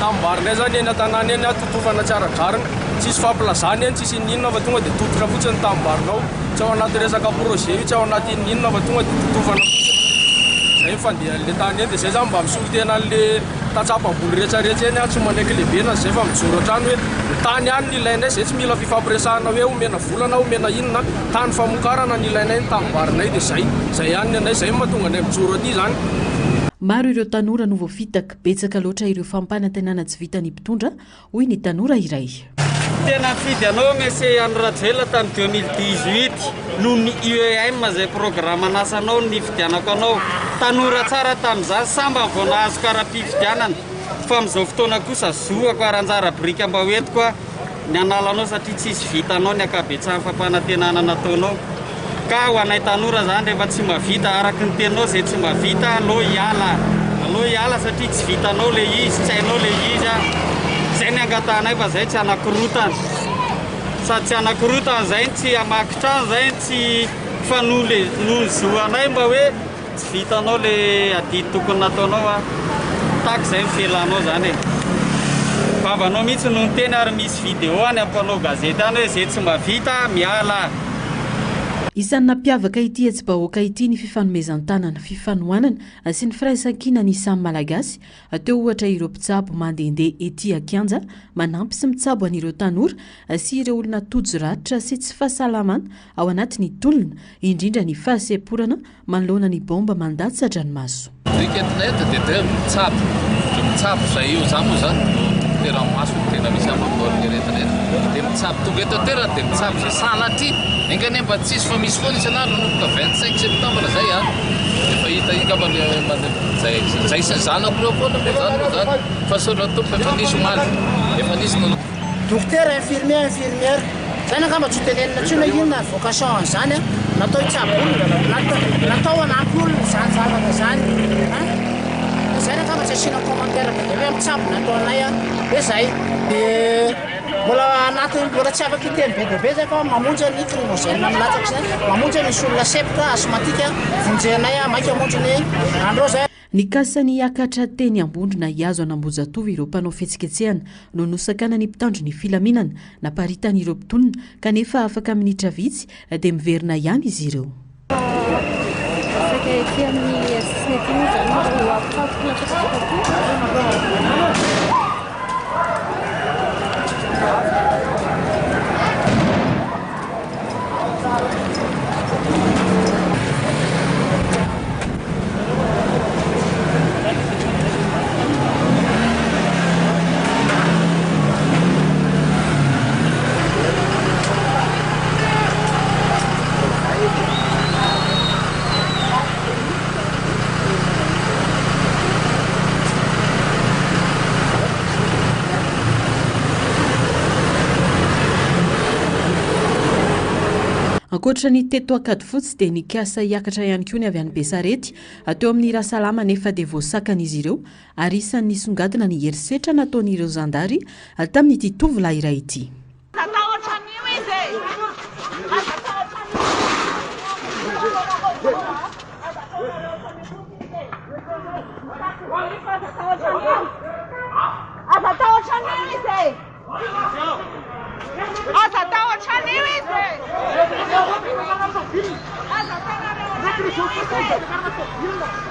Tanimbary indray izany eny an-tanàna eny totofana tsy ara-drariny. Tsisy fampilazana eny, tsisy inona inona fa tonga dia tototra fotsiny ny tanimbarinao. Tsy ao anaty resaka projet io, tsy ao anaty inona inona fa tonga dia totofana fotsiny. Zay ny fandehan'le tany eny dia zay zany mba misolo tena an'le tantsaha mpamboly rehetra rehetra eny aho tsy manaiky lebenana zay fa mijoro hatrany hoe ny tany ihany no ilainay, zay tsy mila fifampiresahana hoe omena vola na omena inona, tany famokarana no ilainay, ny tanimbarinay dia zay, zay ihany ny anay, zay no mahatonga anay mijoro aty zany. Maro ireo tanora no voafitaka, betsaka loatra ireo fampanantenana tsy vitan'ny mpitondra hoy ny tanora iray. Tena nifidy anao Monsieur Andry Rajoelina tamin'ny 2018 noho ny UEM izay programan'asanao no nifidianako anao. Tanora tsara tamin'izany, sambany vao nahazo kara-pifidianana. Fa amin'izao fotoana kosa zohako ary anjara biriky mba ho entiko aho ny hanala anao satria tsisy vitanao ny ankabetsahan'ny fampanantenana nataonao. Ka ho anay tanora zany rehefa tsy mavita araka ny teninao zay tsy mavita aleo hiala aleo hiala satria tsy vitanao le izy tsy hainao le izy a zay ny angatahanay fa zay tsy hanakorotana sady tsy hanakorotana zay tsy hamaky trano zay tsy fa noho le noho ny zo anay mba hoe Tsy vitanao le adidy tokony nataonao a! Tahaka izay ny fialanao zany e! Vavanao mihitsy no niteny ary misy vidéo any amin'ny mpanao gazety any hoe ze tsy mba vita miala. Isan'ny nampiavaka ity hetsi-bahoaka ity ny fifanomezan-tanana, fifanohanana sy ny firaisankina ny samy Malagasy, teo ohatra ireo mpitsabo mandehandeha ety an-kianja manampy sy mitsabo an'ireo tanora sy ireo olona tojo ratra sy tsy fahasalamana ao anatin'ny tolona, indrindra ny fahasemporana manoloana ny baomba mandatsa-dranomaso. Biriky entinay eto dia tena mitsabo, dia mitsabo izay eo, za moa zany dokotera maso no tena misy amako amin'ny aretina eto, dia mitsabo tonga eto an-toerana dia mitsabo izay sanatria, enga anie mba tsisy fa misy foana isan'andro manomboka 25 septembre zay an, efa hita iny angamba le mandeha zay zay sy ny zanako ireo foana moa zany moa zany fa saotra ny Tompo efa nisy omaly, efa nisy nanao. Dokotera, infirmier, infirmière. Zany angamba tsy ho tenenina intsony hoe inona ny vocation an'izany an! Natao hitsabo olona, natao hanampy olona izany zavatra izany an! Dia zany angamba tsy asiana commentaire be dia be hoe mitsabo ny ataonay an! Dia zay. Dia mbola anatin'ny, mbola tsy afaka hiteny be dia be zay fa mamonjy ny crimogène milatsaka izay, mamonjy misy olona septa, asthmatique, vonjenay maika hamonjy ny andreo zay. Nikasa ny hiakatra teny Ambondrona hihazo an'Ambohijatovo ireo mpanao fihetsiketsehana no nosakanan'ny mpitandro ny filaminana, naparitan'ireo mpitonona kanefa afaka minitra vitsy dia miverina ihany izy ireo. Saika ety amin'ny sisiny ety moa izany no avokavoka latsaka kokoa. Ankoatra ny teto Ankadifotsy dia nikasa hiakatra ihany koa ny avy any Besarety teo amin'ny Rasalama nefa dia voasakan'izy ireo ary isan'ny nisongadina ny herisetra nataon'ireo zandary tamin'ity tovolahy iray ity. Aza atahotra an'io izy e! Aza atahotra an'io Aza atahotra an'io izy e! Aza atahotra an'io izy e! Aza ataonareo an'io izy e!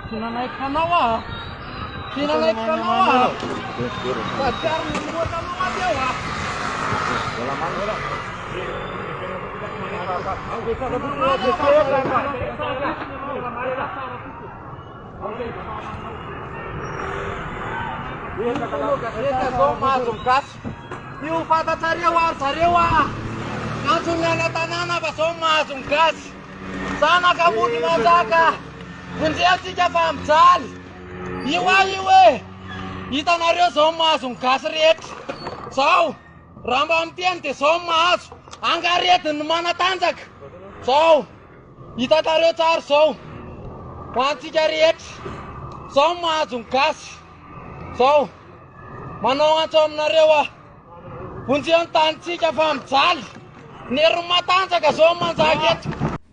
Tsy nanaiky anao aho. Tsy nanaiky anao aho. Fa tsy ary nimoatra anao aho teo ah. Gazety zao mahazo ny gasy. Io fantatrareo ary zareo ah. Antson'ny any an-tanàna fa zao mahazo ny gasy. Zanaka mody manjaka. Vonjeo tsika fa mijaly. Io ahy io e. Hitanareo zao mahazo ny gasy rehetra. Zao raha mba miteny dia zao mahazo. Angarediny manatanjaka. Zao. Hitantareo tsara zao. Ho antsika rehetra. Zao mahazo ny gasy. Zao. Manao antso aminareo aho. Vonjeo ny tanintsika fa mijaly. Ny herin'ny matanjaka zao manjaka eto.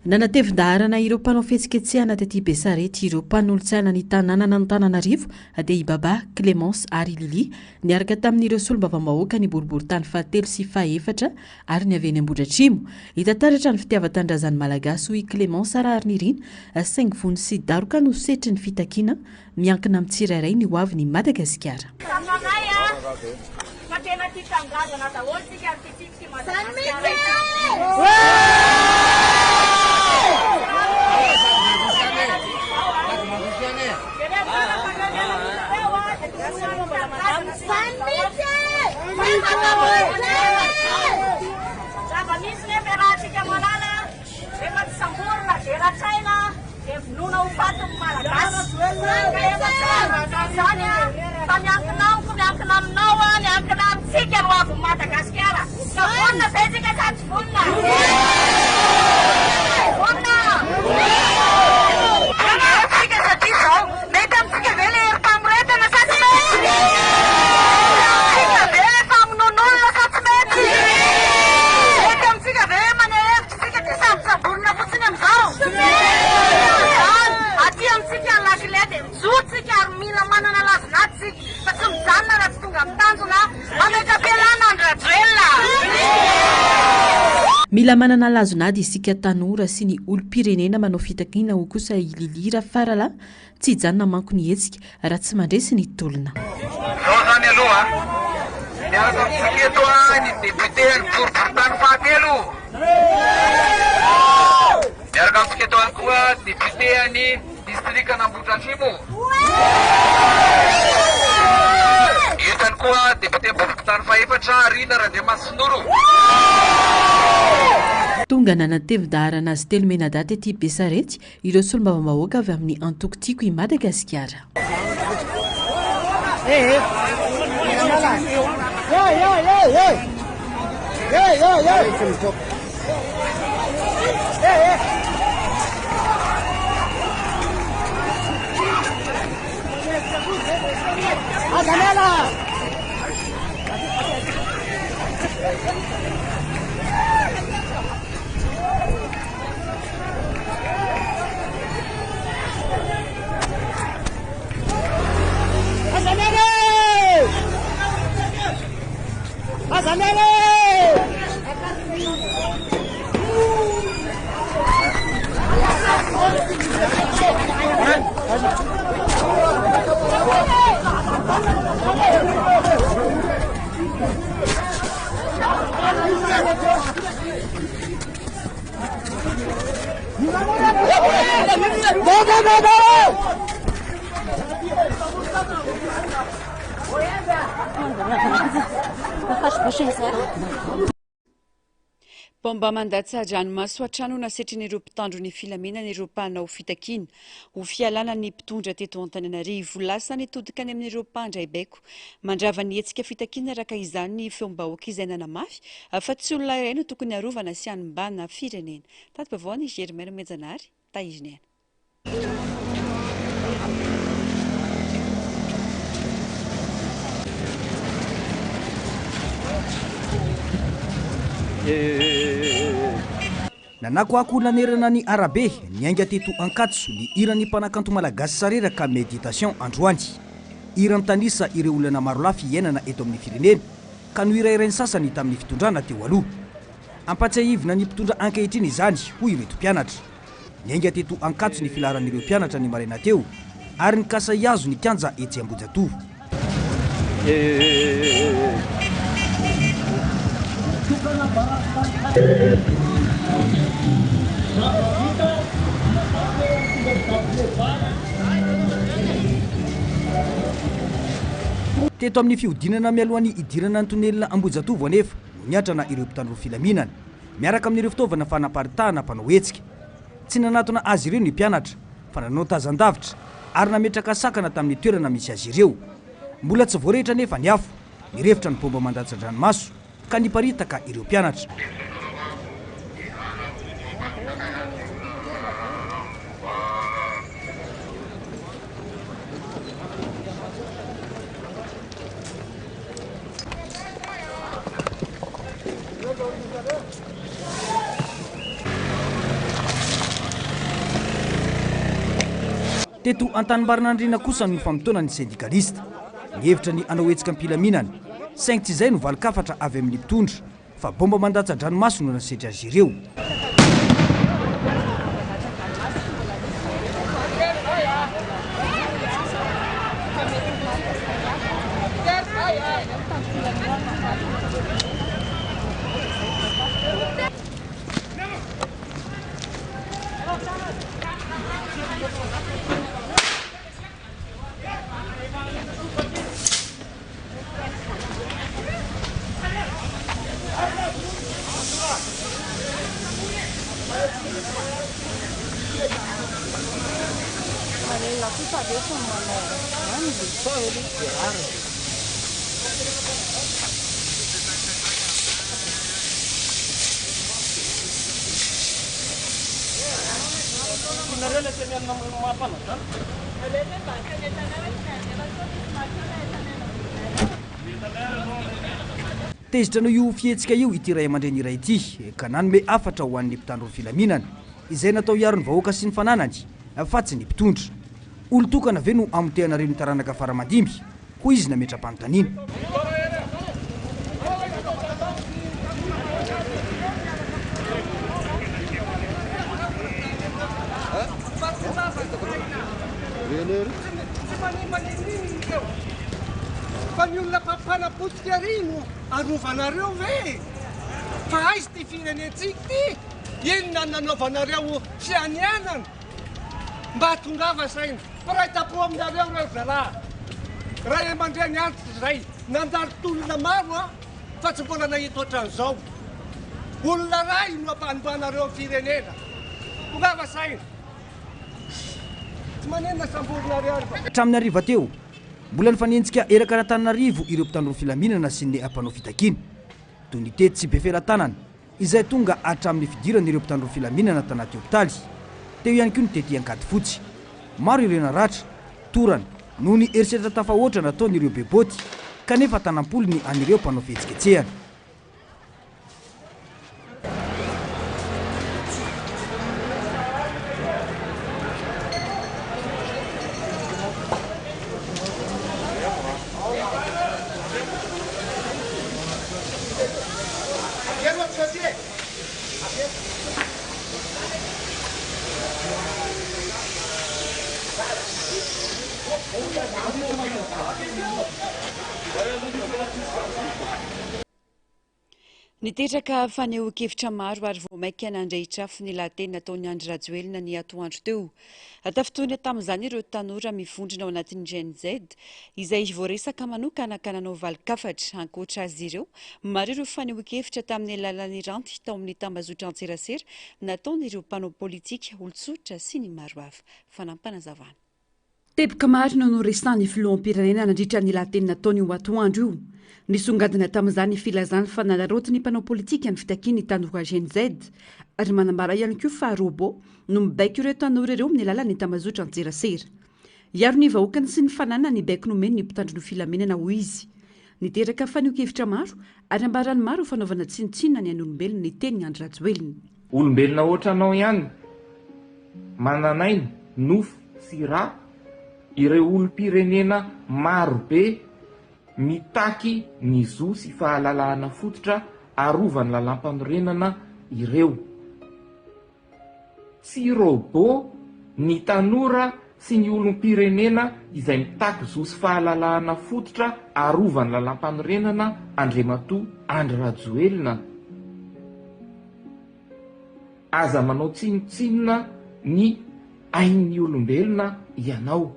Nanatevin-daharana ireo mpanao fihetsiketsehana tety Besarety ireo mpanolotsaina ny tanànan'Antananarivo dia i Baba, Clémence ary i Lily niaraka tamin'ireo solombavambahoaka ny boriborintany fahatelo sy fahefatra ary ny avy eny Ambohidratrimo. Hita taratra ny fitiavan-tanindrazan'ny Malagasy hoy i Clémence Raharinirina, saingy vono sy daroka no setrin'ny fitakiana miankina amin'ny tsirairay ny hoavin'i Madagasikara. Tsapanay a fa tena tia tanindrazana daholo tsika ary tia tsika ity Madagasikara ity. Zava-misy nefa iarahantsika mahalala rehefa tsy samborina dia ratraina dia vonoina ho faty ny Malagasy. Ka efa tsy azo atao izany fa miankina amiko, miankina aminao, miankina amintsika ny hoavin'i Madagasikara. Ka vonona ve isika sa tsy vonona? Vonona! Isika satria izao, mety amintsika ve ilay herim-pamoretana sa tsy mety? Mety amintsika ve ilay famonoan'olona sa tsy mety? Mety amintsika ve hoe maneho hevitra isika dia sambotsamborina fotsiny amin'izao? Tsy izany! Aty amintsika ny lakile dia mijoro tsika ary mila manana lazon'ady isika fa tsy mijanona raha tsy tonga amin'ny tanjona. Mametra-pialana Andry Rajoelina! Mila manana lazon'ady isika tanora sy ny olom-pirenena manao fitakiana hoy kosa i Lily Rafaralahy, tsy hijanona manko ny hetsika raha tsy mandresy ny tolona. Zao zany aloha a! Miaraka amintsika eto a ny député an'ny boriborintany fahatelo. Miaraka amintsika eto ihany koa député an'ny distrikan'Ambohidratrimo. Eto ihany koa député boriborintany fahefatra Rina Randriamasinoro. Tonga nanatevin-daharana azy telo mianadahy tety Besarety ireo solombavambahoaka avy amin'ny antoko Tiako i Madagasikara. Baomba mandatsa-dranomaso hatrany no nasetrin'ireo mpitandro ny filaminana ireo mpanao fitakiana ho fialana ny mpitondra teto Antananarivo. Lasa nitodika any amin'ireo mpandray baiko mandrava ny hetsika fitakiana araka izany ny feom-bahoaka izay nanamafy fa tsy olona iray no tokony harovana sy hanimbana firenena. Tati-baovao an'i Germain Nomenjanahary, Tahirin'Aina. Nanakoako nanerana ny arabe niainga teto Ankatso ny hiran'ny mpanakanto malagasy Sareraka Méditation androany. Hira mitanisa ireo olana marolafy iainana eto amin'ny firenena ka nohirahirain'ny sasany tamin'ny fitondrana teo aloha. Ampatsiahivina ny mpitondra ankehitriny izany, hoy ireto mpianatra. Niainga teto Ankatso ny filaharan'ireo mpianatra ny maraina teo ary nikasa hihazo ny kianja etsy Ambohijatovo. Teto amin'ny fihodinana mialohan'ny hidirana ny tonelina Ambohijatovo anefa no niatrana ireo mpitandro filaminana miaraka amin'ireo fitaovana fanaparitahana mpanao hetsika. Tsy nanatona azy ireo ny mpianatra fa nanao tazan-davitra ary nametraka sakana tamin'ny toerana misy azy ireo. Mbola tsy voarehitra anefa ny afo, nirefotra ny baomba mandatsa-dranomaso ka niparitaka ireo mpianatra. Teto Antanimbarinandriana kosa no nifamotoana ny sendikalista. Nihevitra ny hanao hetsika am-pilaminana, saingy tsy izay no valin-kafatra avy amin'ny mpitondra, fa baomba mandatsa-dranomaso no nasetry azy ireo. Tezitra noho io fihetsika io ity ray aman-dreny iray ity ka nanome hafatra ho an'ny mpitandro ny filaminana izay natao hiaro ny vahoaka sy ny fananany fa tsy ny mpitondra. Olon-tokana ve no hamotehanareo ny taranaka fara aman-dimby? hoy izy nametra-panontaniana. Tsy manimba n'inon'inona ireo fa ny olona mpanapotika ary no arovanareo ve e? Fa aiza ity firenentsika ity? Inona no nanaovanareo fianianana? Mba tongava saina. Mpiray tampo aminareo ireo zalahy. Ray aman-dreny antitra izay nandalo tolona maro an, fa tsy mbola nahita ohatran'izao. Olona ray no ampanibanareo ny firenena. Tongava saina. Tsy maninona samborinareo ary fa. Hatramin'ny hariva teo, mbola nifanenjika eraka an'Antananarivo ireo mpitandro ny filaminana sy ny mpanao fitakiana. Toy ny tetsy Befelatanana, izay tonga hatramin'ny fidiran'ireo mpitandro ny filaminana tanaty hopitaly. Teo ihany koa ny tety Ankadifotsy. Maro ireo naratra, torana, noho ny herisetra tafahoatra nataon'ireo beboty, kanefa tanam-polony an'ireo mpanao fihetsiketsehana. Niteraka fanehoan-kevitra maro ary vao mainka nandrehitra afo ny lahateny nataon'i Andry Rajoelina ny atoandro teo. Tafintohina tamin'izany ireo tanora mivondrona ao anatin'ny Gen Z izay voaresaka manokana ka nanao valin-kafatra. Ankoatra azy ireo, maro ireo fanehoan-kevitra tamin'ny alalan'ny ranty tao amin'ny tambazotran-tserasera nataon'ireo mpanao politika, olon-tsotra sy ny maro hafa. Fanampinazavana. Teboka maro no noresahan'ny filoham-pirenena nandritra ny lahateny nataony io atoandro io. Nisongadina tamin'izany ny filazany fa nanaraoty ny mpanao politika ny fitakian'ny tanora Gen Z ary manambara ihany koa fa robot no mibaiko ireo tanora ireo amin'ny alalan'ny tambazotran-tserasera. Hiaro ny vahoakany sy ny fananany ny baiko nomeny ny mpitandro ny filaminana, hoy izy. Niteraka fanehoan-kevitra maro ary ambaran'ny maro ho fanaovana tsinontsinona ny ain'olombelona ny tenin'i Andry Rajoelina. Olombelona ohatranao ihany, manan'aina, nofo sy ra ireo olom-pirenena marobe mitaky ny zo sy fahalalahana fototra arovan'ny lalàmpanorenana ireo. Tsy robot ny tanora sy ny olom-pirenena izay mitaky zo sy fahalalahana fototra arovan'ny lalàmpanorenana Andriamatoa Andry Rajoelina. Aza manao tsinontsinona ny ain'ny olombelona ianao.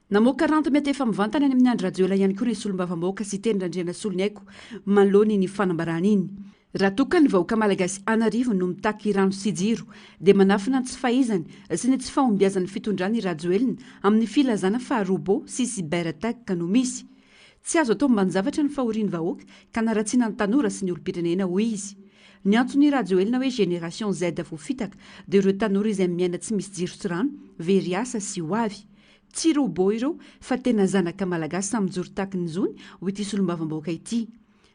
Namoaka ranty mety efa mivantana any amin'i Andry Rajoelina ihany koa ny solombavambahoaka Siteny Randrianasoloniaiko manoloana iny fanambarana iny. Raha toa ka ny vahoaka malagasy an'arivony no mitaky rano sy jiro dia manafina ny tsy fahaizany sy ny tsy fahombiazan'ny fitondrany i Rajoelina amin'ny filazana fa robot sy cyber attack no misy. Tsy azo atao ambanin-javatra ny fahorian'ny vahoaka ka naratsiana ny tanora sy ny olom-pirenena, hoy izy. Niantso ny Rajoelina hoe Génération Z voafitaka dia ireo tanora izay miaina tsy misy jiro sy rano, very asa sy ho avy. Tsy robot ireo fa tena zanaka malagasy samy mijoro tahaky ny zony, hoy ity solombavambahoaka ity.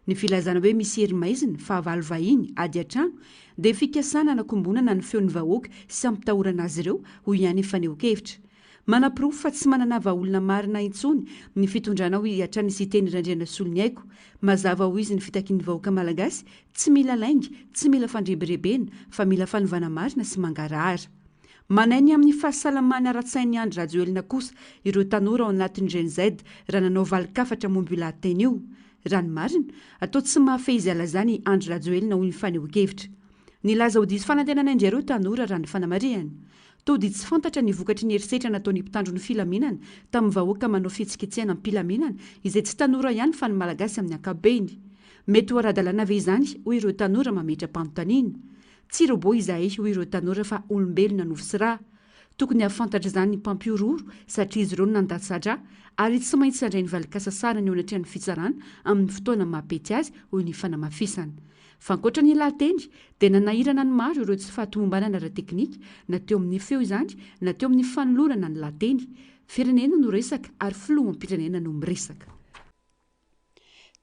Ny filazana hoe misy hery maizina, fahavalo vahiny, ady an-trano, dia fikasana hanakombonana ny feon'ny vahoaka sy hampitahorana azy ireo, hoy ihany ny fanehoan-kevitra. Manaporofo fa tsy manana vahaolona marina intsony ny fitondrana hoy hatrany Siteny Randrianasoloniaiko. Mazava hoy izy ny fitakian'ny vahoaka malagasy, tsy mila lainga, tsy mila fandrebirebena, fa mila fanovana marina sy mangarahara. Manahy ny amin'ny fahasalamana ara-tsain'i Andry Rajoelina kosa ireo tanora ao anatin'ny Gen Z raha nanao valin-kafatra momba io lahateny io. Raha ny marina, atao tsy mahafehy izay lazany i Andry Rajoelina hoy ny fanehoan-kevitra. Nilaza ho diso fanantenana indray ireo tanora raha ny fanamarihana. Toa dia tsy fantatra ny vokatry ny herisetra nataon'ny mpitandro ny filaminana tamin'ny vahoaka manao fihetsiketsehana am-pilaminana izay tsy tanora ihany fa ny Malagasy amin'ny ankapobeny. Mety ho ara-dalàna ve izany hoy ireo tanora mametra-panontaniana. Tsy robot izahay hoy ireo tanora fa olombelona nofo sy ra. Tokony hahafantatra izany ny mpampihorohoro satria izy ireo no nandatsa-dra ary tsy maintsy handray ny valin-kasasarany eo anatrehan'ny fitsarana amin'ny fotoana maha-pety azy hoy ny fanamafisana. Fa ankoatra ny lahateny dia nanahirana ny maro ireo tsy fahatomombanana ara-teknika na teo amin'ny feo izany na teo amin'ny fanolorana ny lahateny. Firenena no resaka ary filoham-pirenena no miresaka.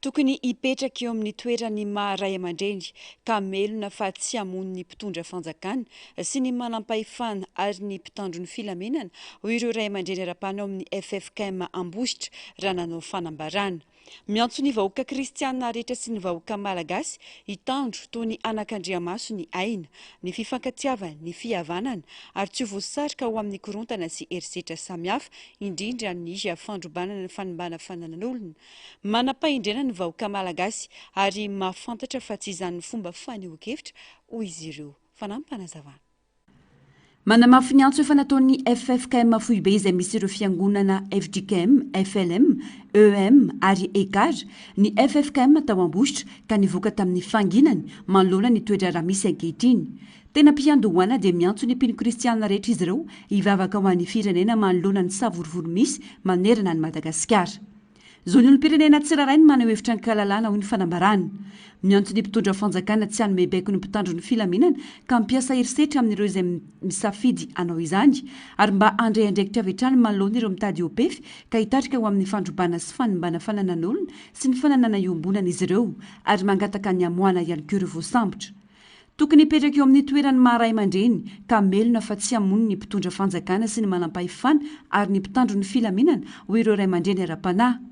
Tokony hipetraka eo amin'ny toeran'ny maha ray aman-dreny ka hamelona fa tsy hamono ny mpitondra fanjakana sy ny manampahefana ary ny mpitandro ny filaminana, hoy ireo ray aman-dreny ara-panahy ao amin'ny ffkm Ambositra raha nanao fanambarana. Miantso ny vahoaka kristiana rehetra sy ny vahoaka malagasy hitandro toy ny anakandriamaso ny aina, ny fifankatiavana, ny fihavanana ary tsy ho voasarika ho amin'ny korontana sy herisetra samihafa, indrindra ny fandrobanana ny fanimbana fananan'olona. Manam-pahendrena ny vahoaka malagasy ary mahafantatra fa tsy izany ny fomba fanehoan-kevitra, hoy izy ireo. Fanampim-panazavana. Manamafy ny antso efa nataon'ny ffkm foibe izay misy ireo fiangonana fjkm, flm, EM ary Ekar ny ffkm tao Ambositra ka nivoaka tamin'ny fanginany manoloana ny toe-draharaha misy ankehitriny. Tena am-piandohana dia miantso ny mpino kristiana rehetra izy ireo hivavaka ho an'ny firenena manoloana ny savorovoro misy manerana an'i Madagasikara. Zon'ny olom-pirenena tsirairay ny maneho hevitra an-kalalahana, hoy ny fanambarana. Miantso ny mpitondra fanjakana tsy hanome baiko ny mpitandro ny filaminana ka hampiasa herisetra amin'ireo izay misafidy hanao izany ary mba handray andraikitra avy hatrany manoloana ireo mitady hihoa-pefy ka hitarika ho amin'ny fandrobana sy fanimbana fananan'olona sy ny fananana iombonana izy ireo ary mangataka ny hamoahana ihany koa ireo voasambotra. Tokony hipetraka eo amin'ny toeran'ny maha ray aman-dreny ka hamelona fa tsy hamono ny mpitondra fanjakana sy ny manampahefana ary ny mpitandro ny filaminana hoy ireo ray aman-dreny ara-panahy.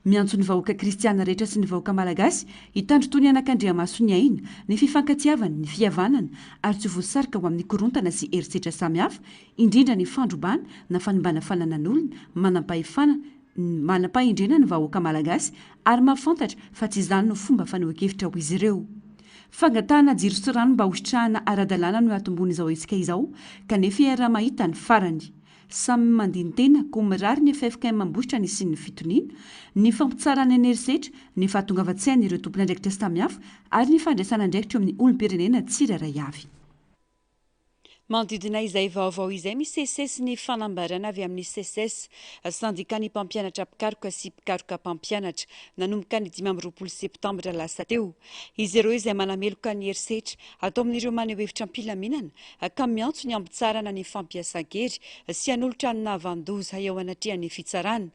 Miantso ny vahoaka kristiana rehetra sy ny vahoaka malagasy hitandro toy ny anakandriamaso ny aina, ny fifankatiavana, ny fihavanana ary tsy ho voasarika ho amin'ny korontana sy herisetra samihafa, indrindra ny fandrobana na fanimbana fananan'olona, manampahefana, Manam-pahendrena ny vahoaka malagasy ary mahafantatra fa tsy izany no fomba fanehoan-kevitra ho izy ireo. Fangatahana jiro sy rano mba hositrahana ara-dalàna no atombohan'izao hetsika izao kanefa iaraha-mahita ny farany. Samy mandini-tena koa mirary ny ffkm Ambositra ny hisian'ny fitoniana, ny fampitsarana ny herisetra, ny fahatongavan-tsain'ireo tompon'andraikitra samihafa ary ny fandraisana andraikitra eo amin'ny olom-pirenena tsirairay avy. Manodidina izay vaovao izay misesisesy ny fanambarana avy amin'ny Seces, sendikan'ny mpampianatra mpikaroka sy mpikaroka mpampianatra, nanomboka ny 25 septambra lasa teo. Izy ireo izay manameloka ny herisetra atao amin'ireo maneho hevitra am-pilaminana ka miantso ny hampitsarana ny fampiasan-kery sy hanolotra ny nahavanon-doza eo anatrehan'ny fitsarana.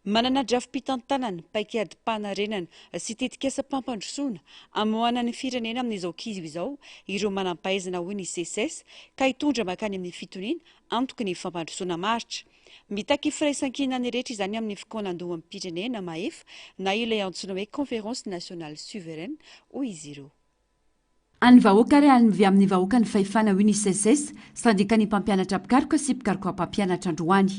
Manana drafi-pitantanana, paik'adim-panarenana sy tetikasam-pampandrosoana hamoahana ny firenena amin'izao kizo izao ireo manampahaizana hoy ny Seces ka hitondra mankany amin'ny fitoniana antoky ny fampandrosoana maharitra. Mitaky firaisankina ny rehetra izany amin'ny fikaonandoham-pirenena mahefa na ilay antsoina hoe Conférence nationale souveraine hoy izy ireo. An'ny vahoaka ary avy amin'ny vahoaka ny fahefana hoy ny SECES, sendikan'ny mpampianatra mpikaroka sy mpikaroka mpampianatra androany.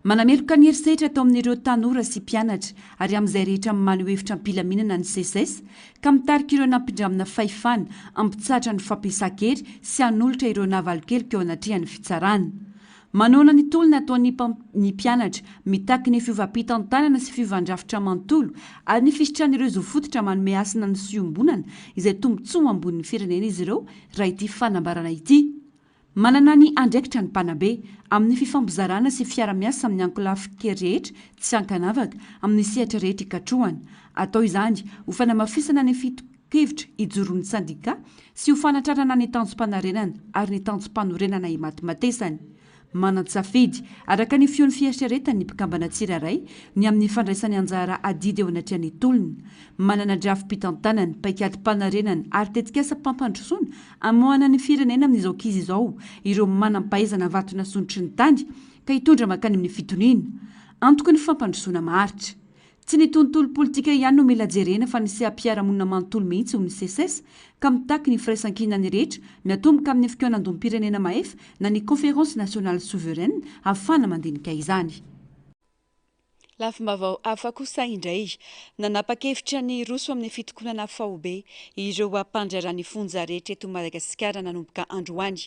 Manameloka ny herisetra atao amin'ireo tanora sy mpianatra ary amin'izay rehetra maneho hevitra am-pilaminana ny SECES ka mitarika ireo nampindramina fahefana hampitsahatra ny fampiasan-kery sy hanolotra ireo navalon-keloka eo anatrehan'ny fitsarana. Manohana ny tolona ataon'ny ny mpianatra, mitaky ny fiovam-pitantanana sy fiovan-drafitra manontolo ary ny fisitrahan'ireo zo fototra manome hasina ny fiombonana izay tombontsoa ambonin'ny firenena izy ireo raha ity fanambarana ity. Manana ny andraikitra ny mpanabe amin'ny fifampizarana sy fiara-miasa amin'ny ankolafin-kery rehetra tsy ankanavaka amin'ny sehatra rehetra ikatrohana. Atao izany ho fanamafisana ny kevitra ijoroan'ny sendikà sy ho fanatrarana ny tanjom-panarenana ary ny tanjom-panorenana imatimatesany. Manan-tsafidy, araka ny feon'ny fieritreretany ny mpikambana tsirairay ny amin'ny fandraisany anjara adidy eo anatrehan'ny tolona. Manana drafi-pitantanana, paikadim-panarenana ary tetikasam-pampandrosoana hamoahana ny firenena amin'izao kizy izao ireo manam-pahaizana vatonasondrotry ny tany ka hitondra mankany amin'ny fitoniana. Antoky ny fampandrosoana maharitra. Tsy ny tontolo politika ihany no mila jerena fa ny seha-piarahamonina manontolo mihitsy hoy ny Seces ka mitaky ny firaisankinan'ny rehetra miatomboka amin'ny fikaonandoham-pirenena mahefa na ny Conférence nationale souveraine hahafahana mandinika izany. Lafim-baovao hafa kosa indray, nanapa-kevitra ny hiroso amin'ny fitokonana faobe ireo mpandraharaha ny fonja rehetra eto Madagasikara nanomboka androany.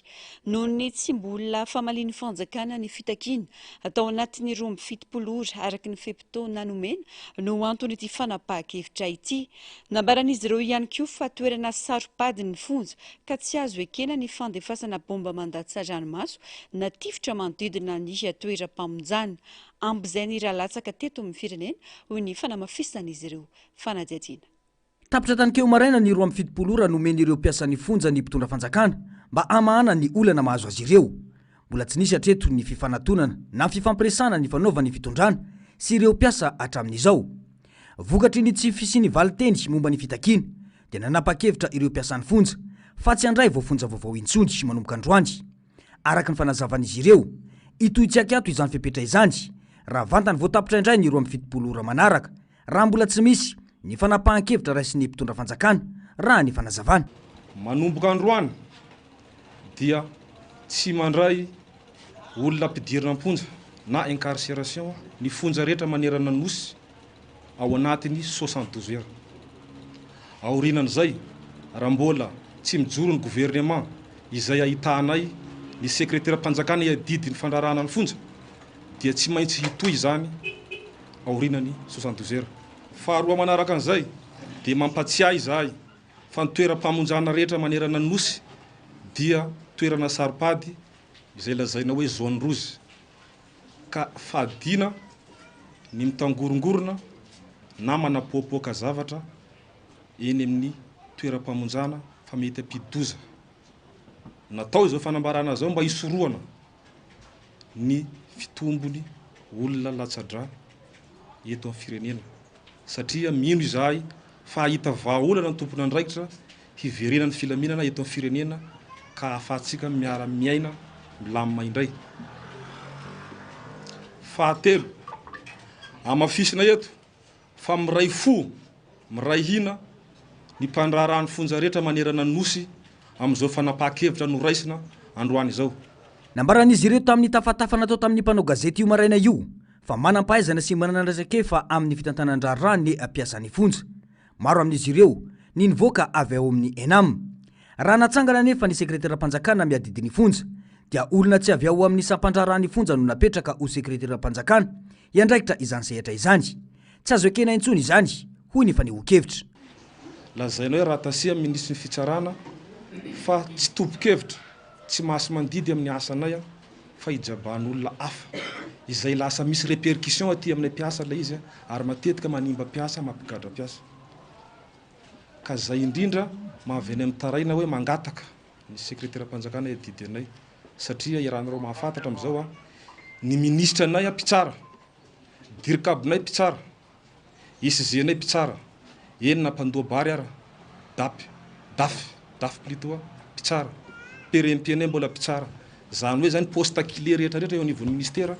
Noho ny tsy mbola famalian'ny fanjakana ny fitakiana tao anatin'ny 72 ora araka ny fe-potoana nomena no anton'ity fanapahan-kevitra ity. Nambaran'izy ireo ihany koa fa toerana saro-pady ny fonja ka tsy azo ekena ny fandefasana baomba mandatsa-dranomaso na tifitra manodidina ny toeram-pamonjana. Ampy izay ny ra latsaka teto amin'ny firenena, hoy ny fanamafisan'izy ireo. Fanadihadiana. Tapitra tanikeo maraina ny 72 ora nomen'ireo mpiasan'ny fonja ny mpitondra fanjakana mba hamahana ny olana mahazo azy ireo. Mbola tsy nisy hatreto ny fifanatonana na fifampiresahana nifanaovan'ny fitondrana sy ireo mpiasa hatramin'izao. Vokatry ny tsy fisian'ny valinteny momba ny fitakiana dia nanapa-kevitra ireo mpiasan'ny fonja fa tsy handray voafonja vaovao intsony manomboka androany. Araka ny fanazavan'izy ireo, hitohy tsy ankiato izany fepetra izany raha vantany vao tapitra indray ny 72 ora manaraka Raha mbola tsy misy ny fanapahan-kevitra raisin'ny mpitondra fanjakana, raha ny fanazavana. Manomboka androany dia tsy mandray olona ampidirina am-ponja na incarcération ny fonja rehetra manerana ny Nosy ao anatin'ny 72 heures. Aorianan'izay, raha mbola tsy mijoro ny gouvernement izay ahitanay ny sekreteram-panjakana hiadidy ny fandraharahana ny fonja dia tsy maintsy hitohy izany aorianan'ny 72 heures. Faharoa manaraka an'izay dia mampatsiahy izahay fa ny toeram-pamonjana rehetra manerana ny Nosy dia toerana saro-pady izay lazaina hoe zone rouge ka fadiana ny mitangorongorona na manapoapoaka zavatra eny amin'ny toeram-pamonjana fa mety hampidi-doza. Natao izao fanambarana izao mba hisorohana ny fitombony olona latsa-drà eto amin'ny firenena satria mino izahay fa hahita vahaolana ny tompon'andraikitra hiverenan'ny filaminana eto amin'ny firenena ka hahafahantsika miara-miaina milamina indray. Fahatelo, hamafisina eto fa miray fo, miray hina ny mpandraharahan'ny fonja rehetra manerana ny Nosy amin'izao fanapahan-kevitra noraisina androany izao. Nambaran'izy ireo tamin'ny tafatafa natao tamin'ny mpanao gazety io maraina io fa manam-pahaizana sy manana andraisan-kefa amin'ny fitantanan-draharaha ny mpiasan'ny fonja. Maro amin'izy ireo ny nivoaka avy ao amin'ny Enam. Raha natsangana anefa ny sekreteram-panjakana miadidy ny fonja dia olona tsy avy ao amin'ny sampan-draharahan'ny fonja no napetraka ho sekreteram-panjakana hiandraikitra izany sehatra izany. Tsy azo ekena intsony izany, hoy ny fanehoan-kevitra. Lazaina hoe raha-tasia amin'ny minisitry ny fitsarana fa tsy tompon-kevitra, tsy masi-mandidy amin'ny asanay fa ijabahan'olona hafa, izay lasa misy répercussion aty aminay mpiasa ilay izy ary matetika manimba mpiasa, mampigadra mpiasa. Ka izay indrindra maha-avy anay mitaraina hoe mangataka ny sekreteram-panjakana hiadidy anay satria iarahanareo mahafantatra amin'izao an, ny minisitra anay an mpitsara, dircab-nay mpitsara, SG-nay mpitsara, eny na mpandoa bary ara, dap, daf, daf plutôt an, mpitsara, PRMP-nay mbola mpitsara, zany hoe zany poste clé rehetra rehetra eo anivon'ny ministera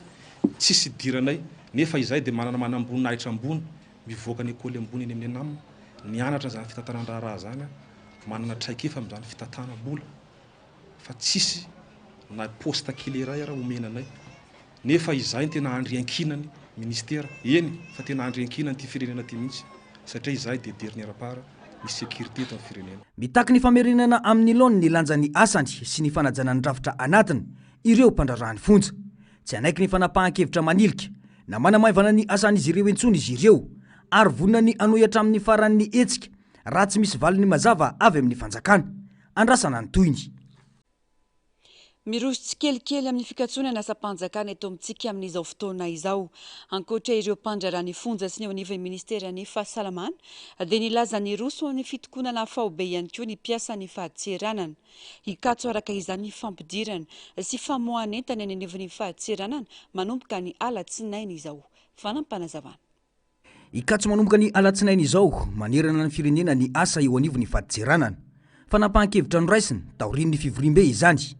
tsisy idiranay nefa izahay dia manana manamboninahitra ambony mivoaka ny école ambony eny amin'ny ENAM nianatra zany fitantanan-draharaha zany an. manana traikefa amin'izany fitantanam-bola fa tsisy na poste kely iray ara omena anay nefa izahay no tena andry iankinany ministera, eny fa tena andry iankinan'ity firenena ity mihitsy satria izahay dia dernière part ny sécurité eto amin'ny firenena. Mitaky ny famerenana amin'ny laoniny ny lanjan'ny asany sy ny fanajana ny rafitra anatiny ireo mpandraharaha ny fonja. Tsy hanaiky ny fanapahan-kevitra manilika na manamaivana ny asan'izy ireo intsony izy ireo ary vonona ny hanohy hatramin'ny faran'ny hetsika raha tsy misy valiny mazava avy amin'ny fanjakana. Andrasana ny tohiny. Miroso tsikelikely amin'ny fikatsoana ny asam-panjakana eto amintsika amin'izao fotoana izao. Ankoatra ireo mpandraharaha ny fonja sy ny eo anivon'ny ministeran'ny fahasalamana dia nilaza niroso amin'ny fitokonana faobe ihany koa ny mpiasan'ny fadintseranana. Hikatso araka izany ny fampidirana sy famoahan'entana eny anivon'ny fadintseranana manomboka ny alatsinainy izao. Fanampinazavana. Hikatso manomboka ny alatsinainy izao manerana ny firenena ny asa eo anivon'ny fadintseranana. Fanapahan-kevitra noraisina taorian'ny fivoriambe izany.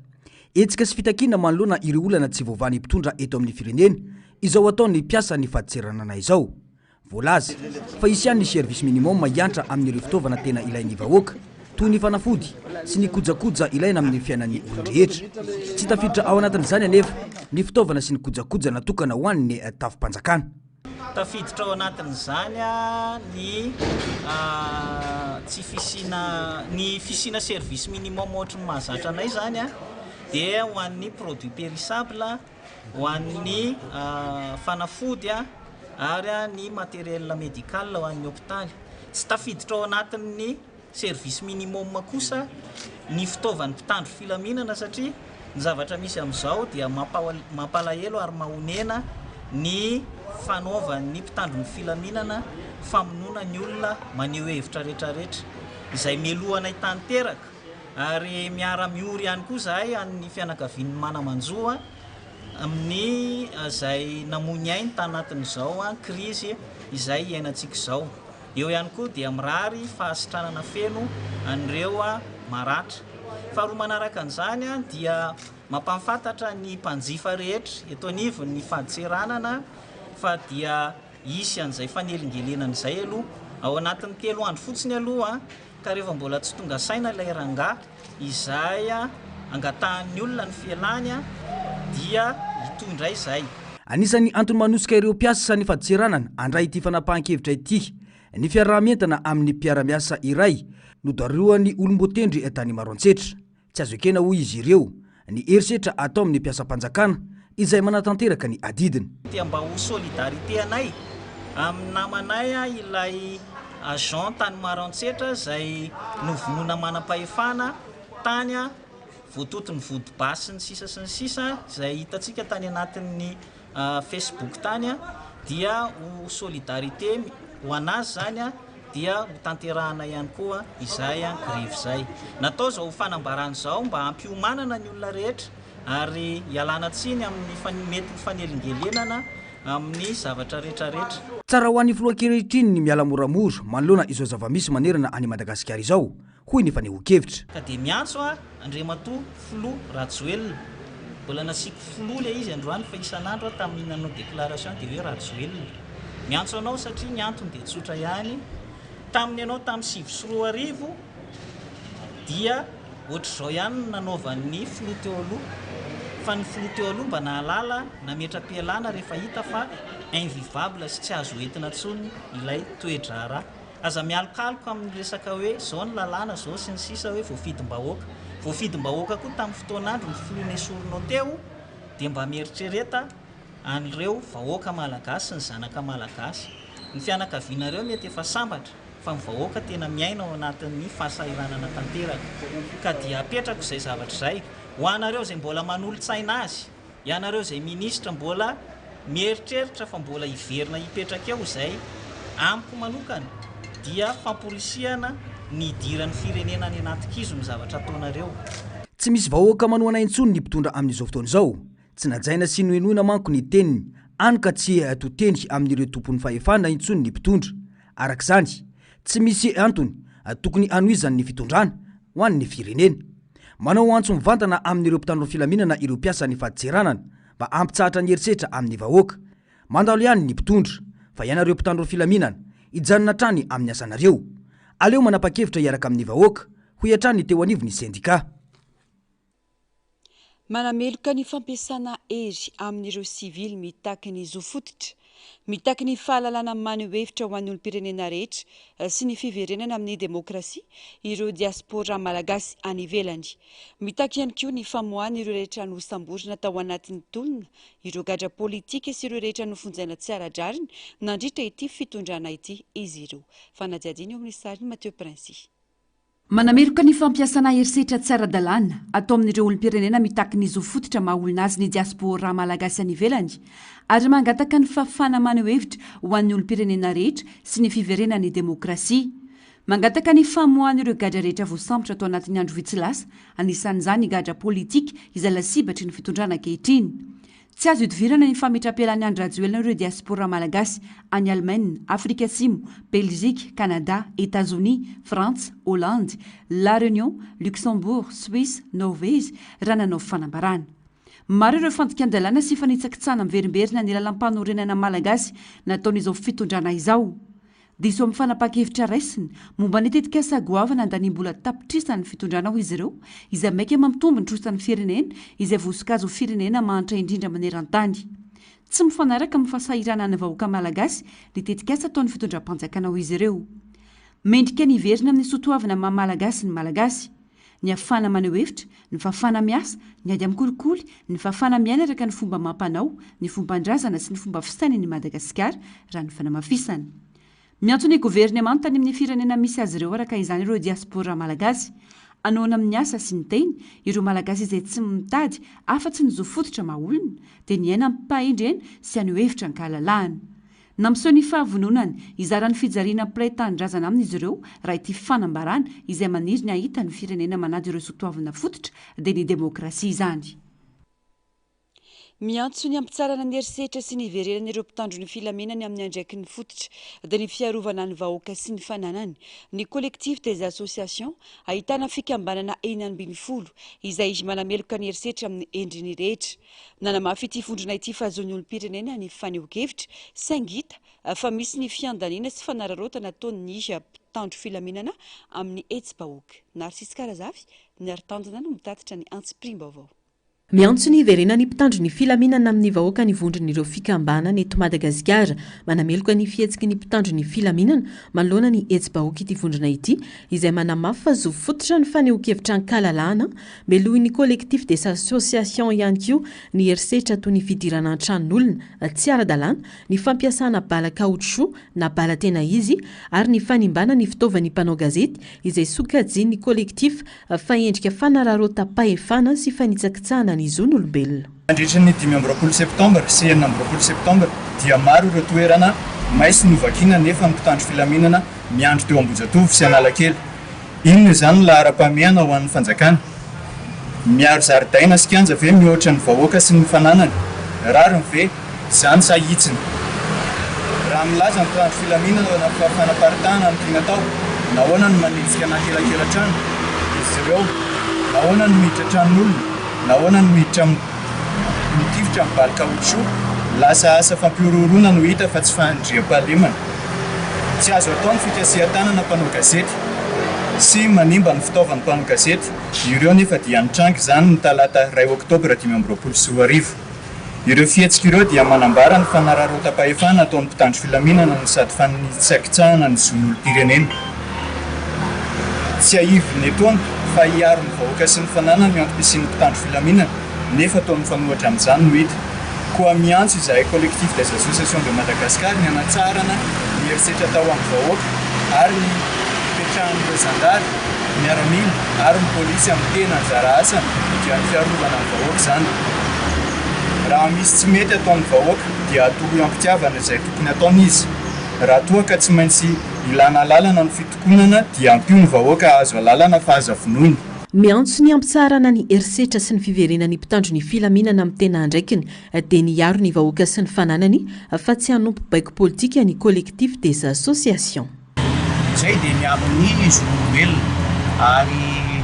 Hetsika sy fitakiana manoloana ireo olana tsy voavahan'ny mpitondra eto amin'ny firenena izao ataon'ny mpiasan'ny fadintseranana izao. Voalaza fa hisy ihany ny service minimum hiantra amin'ireo fitaovana tena ilain'ny vahoaka toy ny fanafody sy ny kojakoja ilaina amin'ny fiainan'ny olon-drehetra. Tsy tafiditra ao anatin'izany anefa ny fitaovana sy ny kojakoja natokana ho an'ny tafi-panjakana. Tafiditra ao anatin'izany ny tsy fisiana ny fisiana service minimum ohatry ny mahazatra anay izany dia ho an'ny produit périssable, ho an'ny fanafody ary ny matériel médical ho an'ny hopitaly. Tsy tafiditra ao anatin'ny Service minimum kosa ny fitaovan'ny mpitandro filaminana satria ny zavatra misy amin'izao dia mampalahelo ary mahonena ny fanaovan'ny mpitandro ny filaminana famonoana ny olona maneho hevitra retraretra izay melohanay tanteraka ary miara miory ihany koa izahay an'ny fianakavian'ny mana-manjo amin'ny izay namoy ny ainy tanatin'izao krizy izay iainantsika izao. Eo ihany koa dia mirary fahasitranana feno an'ireo maratra. Faharoa manaraka an'izany dia mampahafantatra ny mpanjifa rehetra eto anivon'ny fadintseranana fa dia hisy an'izay fanelingelenana izay aloha ao anatin'ny telo andro fotsiny aloha ka rehefa mbola tsy tonga saina ilay rangahy izay angatahan'ny olona ny fialany dia hitohy indray izay. Anisan'ny antony manosika ireo mpiasa ny fadintseranana handray ity fanapahan-kevitra ity ny fiaraha-mientana amin'ny mpiara-miasa iray nodarohan'ny olom-boatendry tany Maroantsetra. Tsy azo ekena hoy izy ireo ny herisetra atao amin'ny mpiasam-panjakana izay manatanteraka ny adidiny. Dia mba ho solidarité anay amin'ny namanay ilay agent tany Maroantsetra izay novonoina manam-pahefana tany voatoton'ny vody basy sy ny sisa sy ny sisa izay hitantsika tany anatin'ny Facebook tany dia ho solidarité ho an'azy izany dia ho tanterahana ihany koa izay grevy izay. Natao izao fanambarana izao mba hampiomanana ny olona rehetra ary hialana tsiny amin'ny mety ho fanelingelenana amin'ny zavatra rehetrarehetra. Tsara ho an'ny filoha ankehitriny ny miala moramora manoloana izao zava-misy manerana an'i Madagasikara izao, hoy ny fanehoan-kevitra. Ka dia miantso aho Andriamatoa Filoha Rajoelina, mbola nasiako Filoha ilay izy androany fa isan'andro aho tamin'ny nanao déclaration dia hoe Rajoelina. Miantso anao satria ny antony dia tsotra ihany, tamin'ny ianao tamin'ny 2009 dia ohatr'izao ihany no nanaovan'ny Filoha teo aloha, fa ny Filoha teo aloha mba nahalala nametra-pialana rehefa hita fa invivable sy tsy azo entina intsony ilay toe-draharaha. Aza mialokaloka amin'ny resaka hoe zao ny lalàna zao sy ny sisa hoe voafidim-bahoaka. Voafidim-bahoaka koa tamin'ny fotoan'andro ny filoha nesorinao teo dia mba mieritrereta an'ireo vahoaka malagasy sy ny zanaka malagasy. Ny fianakavianareo mety efa sambatra fa ny vahoaka tena miaina ao anatin'ny fahasahiranana tanteraka. Ka dia apetrako izay zavatra izay ho anareo izay mbola manolo-tsaina azy. Ianareo izay minisitra mbola mieritreritra fa mbola hiverina hipetraka eo izay amiko manokana dia famporisihana ny hidiran'ny firenena any anaty kizo ny zavatra ataonareo. Tsy misy vahoaka manohana intsony ny mpitondra amin'izao fotoana izao. Tsy najaina sy nohenoina manko ny teniny, hany ka tsy to teny amin'ireo tompon'ny fahefana intsony ny mpitondra. Araka izany, tsy misy antony tokony hanohizany ny fitondrana ho an'ny firenena. Manao antso mivantana amin'ireo mpitandro ny filaminana ireo mpiasan'ny fadintseranana mba hampitsahatra ny herisetra amin'ny vahoaka. Mandalo ihany ny mpitondra, fa ianareo mpitandro ny filaminana, hijanona hatrany amin'ny asanareo. Aleo manapa-kevitra hiaraka amin'ny vahoaka, hoy hatrany ny teo anivon'ny sendika. Manameloka ny fampiasana hery amin'ireo sivily mitaky ny zo fototra, mitaky ny fahalalana maneho hevitra ho an'ny olom-pirenena rehetra sy ny fiverenana amin'ny demokrasia ireo diaspora malagasy any ivelany. Mitaky ihany koa ny famoahana ireo rehetra nosamborina tao anatin'ny tolona, ireo gadra politika sy ireo rehetra nofonjaina tsy ara-drariny nandritra ity fitondrana ity izy ireo. Fanadihadiana eo amin'ny sarin'i Mathieu Princy. Manameloka ny fampiasana herisetra tsy ara-dalàna atao amin'ireo olom-pirenena mitaky ny zo fototra maha olona azy ny diaspora malagasy any ivelany ary mangataka ny fahafahana maneho hevitra ho an'ny olom-pirenena rehetra sy ny fiverenan'ny demokrasia. Mangataka ny famoahana ireo gadra rehetra voasambotra tao anatin'ny andro vitsy lasa, anisan'izany ny gadra politika izay lasibatry ny fitondrana ankehitriny. Tsy azo ihodivirana ny fametram-pialan'i Andry Rajoelina ireo diaspora malagasy any Alemaina, Afrika Atsimo, Belzika, Kanada, Etazonia, Frantsa, Holandy, La Réunion, Luxembourg, Suisse, Norvezy raha nanao fanambarana. Maro ireo fandikan-dalàna sy fanitsakitsahana miverimberina ny lalàmpanorenana malagasy nataon'izao fitondrana izao. Diso amin'ny fanapahan-kevitra raisiny momba ny tetikasa goavana andaniam-bola tapitrisa ny fitondrana hoy izy ireo, izay maika mampitombo ny trosan'ny firenena izay voasokajy ho firenena mahantra indrindra maneran-tany. Tsy mifanaraka amin'ny fahasahiranan'ny vahoaka malagasy ny tetikasa ataon'ny fitondram-panjakana hoy izy ireo. Mendrika ny hiverina amin'ny soatoavina maha malagasy ny malagasy. Ny hafahana maneho hevitra, ny fahafahana miasa, ny ady amin'ny kolikoly, ny fahafahana miaina araka ny fomba amam-panao, ny fomban-drazana sy ny fomba fisainan'i Madagasikara, raha ny fanamafisana. Miantso ny governemanta any amin'ny firenena misy azy ireo araka izany ireo diaspora malagasy. Hanohana amin'ny asa sy ny teny ireo Malagasy izay tsy mitady afa-tsy ny zo fototra maha olona, dia ny hiaina amim-pahendrena sy haneho hevitra an-kahalalahana. Nampiseho ny fahavononany hizara ny fijaliana mpiray tanindrazana aminy izy ireo raha ity fanambarana izay maniry ny hahita ny firenena manaja ireo soatoavina fototra dia ny demokrasia izany. Miantso ny hampitsarana ny herisetra sy ny hiverenan'ireo mpitandro ny filaminany amin'ny andraikiny fototra dia ny fiarovana ny vahoaka sy ny fananany ny Collectif des associations ahitana fikambanana 16 izay manameloka ny herisetra amin'ny endriny rehetra. Nanamafy ity vondrona ity fa zon'ny olom-pirenena ny fanehoan-kevitra, saingy hita fa misy ny fiandaniana sy fanararaotana ataon'ny mpitandro filaminana amin'ny hetsi-bahoaka. Narcisse Karazafy, Miaritanjona no mitatitra ny antsipiriam-baovao. Miantso ny hiverenan'ny mpitandro ny filaminana amin'ny vahoaka ny vondron'ireo fikambanana eto Madagasikara. Manameloka ny fihetsiky ny mpitandro ny filaminana manoloana ny hetsi-bahoaka ity vondrona ity, izay manamafy fa zo fototra ny fanehoan-kevitra an-kalalahana Melohin'ny Collectif des associations ihany koa ny herisetra toy ny fidirana an-tranon'olona tsy ara-dalàna, ny fampiasana bala caoutchouc na bala tena izy ary ny fanimbana ny fitaovan'ny mpanao gazety izay sokajian'ny Collectif fa endrika fanararaotam-pahefana sy fanitsakitsahana ny zon'olombelona. Nandritra ny 25 septambra sy 26 septambra dia maro ireo toerana may sy novakiana nefa ny mpitandro filaminana miandry teo Ambohijatovo sy Analakely. Inona izany ny laharam-pahamehana ho an'ny fanjakana? Miaro zaridaina sy kianja ve mihoatra ny vahoaka sy ny fananany? Rariny ve izany sa hitsiny? Raha milaza ny mpitandro filaminana fa fanaparitahana no tiana atao, nahoana no manenjika an'ankelakela-trano izy ireo? Nahoana no miditra tranon'olona? Nahoana no miditra mitifitra amin'ny bal caoutchouc? Lasa asa fampihorohoroana no hita fa tsy fandriampahalemana. Tsy azo atao ny fikasihan-tanana mpanao gazety sy manimba ny fitaovan'ny mpanao gazety ireo nefa dia nitranga izany ny talata iray oktobra 2025. Ireo fihetsika ireo dia manambara ny fanararaotam-pahefana ataon'ny mpitandro filaminana no sady fanitsakitsahana ny zon'olom-pirenena. Tsiahivina etoana fa hiaro ny vahoaka sy ny fananany ny antom-pisian'ny mpitandro filaminana nefa toa mifanohitra amin'izany no hita. Koa miantso izahay Collectif des Associations de Madagascar ny hanatsarana ny herisetra atao amin'ny vahoaka ary ny hipetrahan'ireo zandary, miaramila ary ny polisy amin'ny tena anjara asany dia ny fiarovana ny vahoaka izany. Raha misy tsy mety ataon'ny vahoaka dia atoroy am-pitiavana izay tokony ataony izy. Raha toa ka tsy maintsy ilana alalana ny fitokonana dia ampio ny vahoaka hahazo alalana fa aza vonoina. Miantso ny hampitsaharana ny herisetra sy ny fiverenan'ny mpitandro ny filaminana amin'ny tena andraikiny dia ny hiaro ny vahoaka sy ny fananany fa tsy hanompo baiko politika ny Collectif des associations. Izay dia miaro ny zon'olombelona ary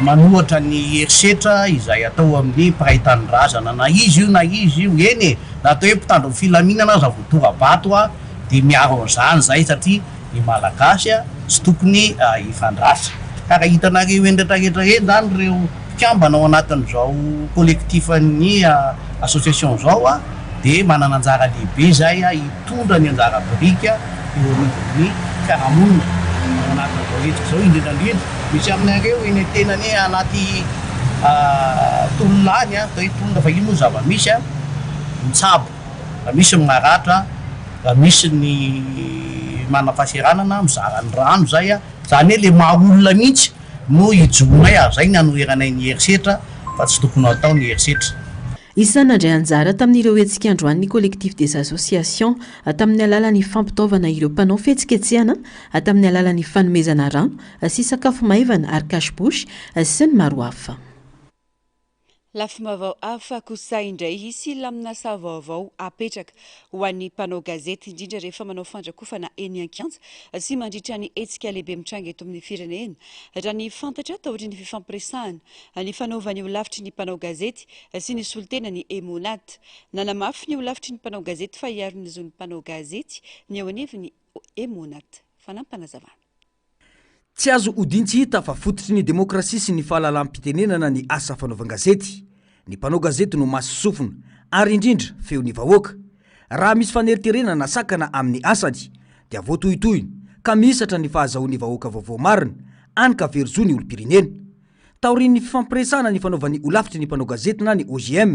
manohatra ny herisetra izay atao amin'ny mpiray tanindrazana na iza io na iza io, eny e, na atao hoe mpitandro ny filaminana aza voatora-bato dia miaro an'izany izahay satria ny Malagasy tsy tokony hifandratra. Ka raha hitanareo eny retraretra eny izany ireo mpikambana ao anatin'izao collectif-n'ny association izao dia manana anjara lehibe izay hitondra ny anjara biriky eo anivon'ny fiarahamonina ao anatin'izao hetsika izao indrindra indrindra misy aminareo eny an-tenany anaty tolona any, atao hoe tolona fa io moa zava-misy, mitsabo raha misy ny maratra, raha misy ny manana fahaseranana mizara ny rano izay. Zany hoe le maha olona mihitsy no ijoroanay ary zay ny anoheranay ny herisetra fa tsy tokony ho atao ny herisetra. Isan'ny nandray anjara tamin'ireo hetsika androany ny Collectif des Associations tamin'ny alalan'ny fampitaovana ireo mpanao fihetsiketsehana tamin'ny alalan'ny fanomezana rano sy sakafo maivana ary cache bouche sy ny maro hafa. Lafim-baovao hafa kosa indray, hisy laminasa vaovao hapetraka ho an'ny mpanao gazety, indrindra rehefa manao fandrakofana eny an-kianja sy mandritra ny hetsika lehibe mitranga eto amin'ny firenena. Raha ny fantatra, taorian'ny fifampiresahana nifanaovan'ny holafitry ny mpanao gazety sy ny solontenan'ny Emmonat. Nanamafy ny holafitry ny mpanao gazety fa hiaro ny zon'ny mpanao gazety ny eo anivon'ny Emmonat. Fanampinazavana. Tsy azo odian-tsy hita fa fototry ny demokrasia sy ny fahalalaham-pitenenana ny asa fanaovan-gazety. Ny mpanao gazety no maso sy sofina, ary indrindra feon'ny vahoaka. Raha misy faneriterena na sakana amin'ny asany, dia voatohitohina, ka mihisatra ny fahazahoan'ny vahoaka vaovao marina, any ka very zo ny olom-pirenena. Taorian'ny fifampiresahana nifanaovan'ny holafitry ny mpanao gazety na ny OJM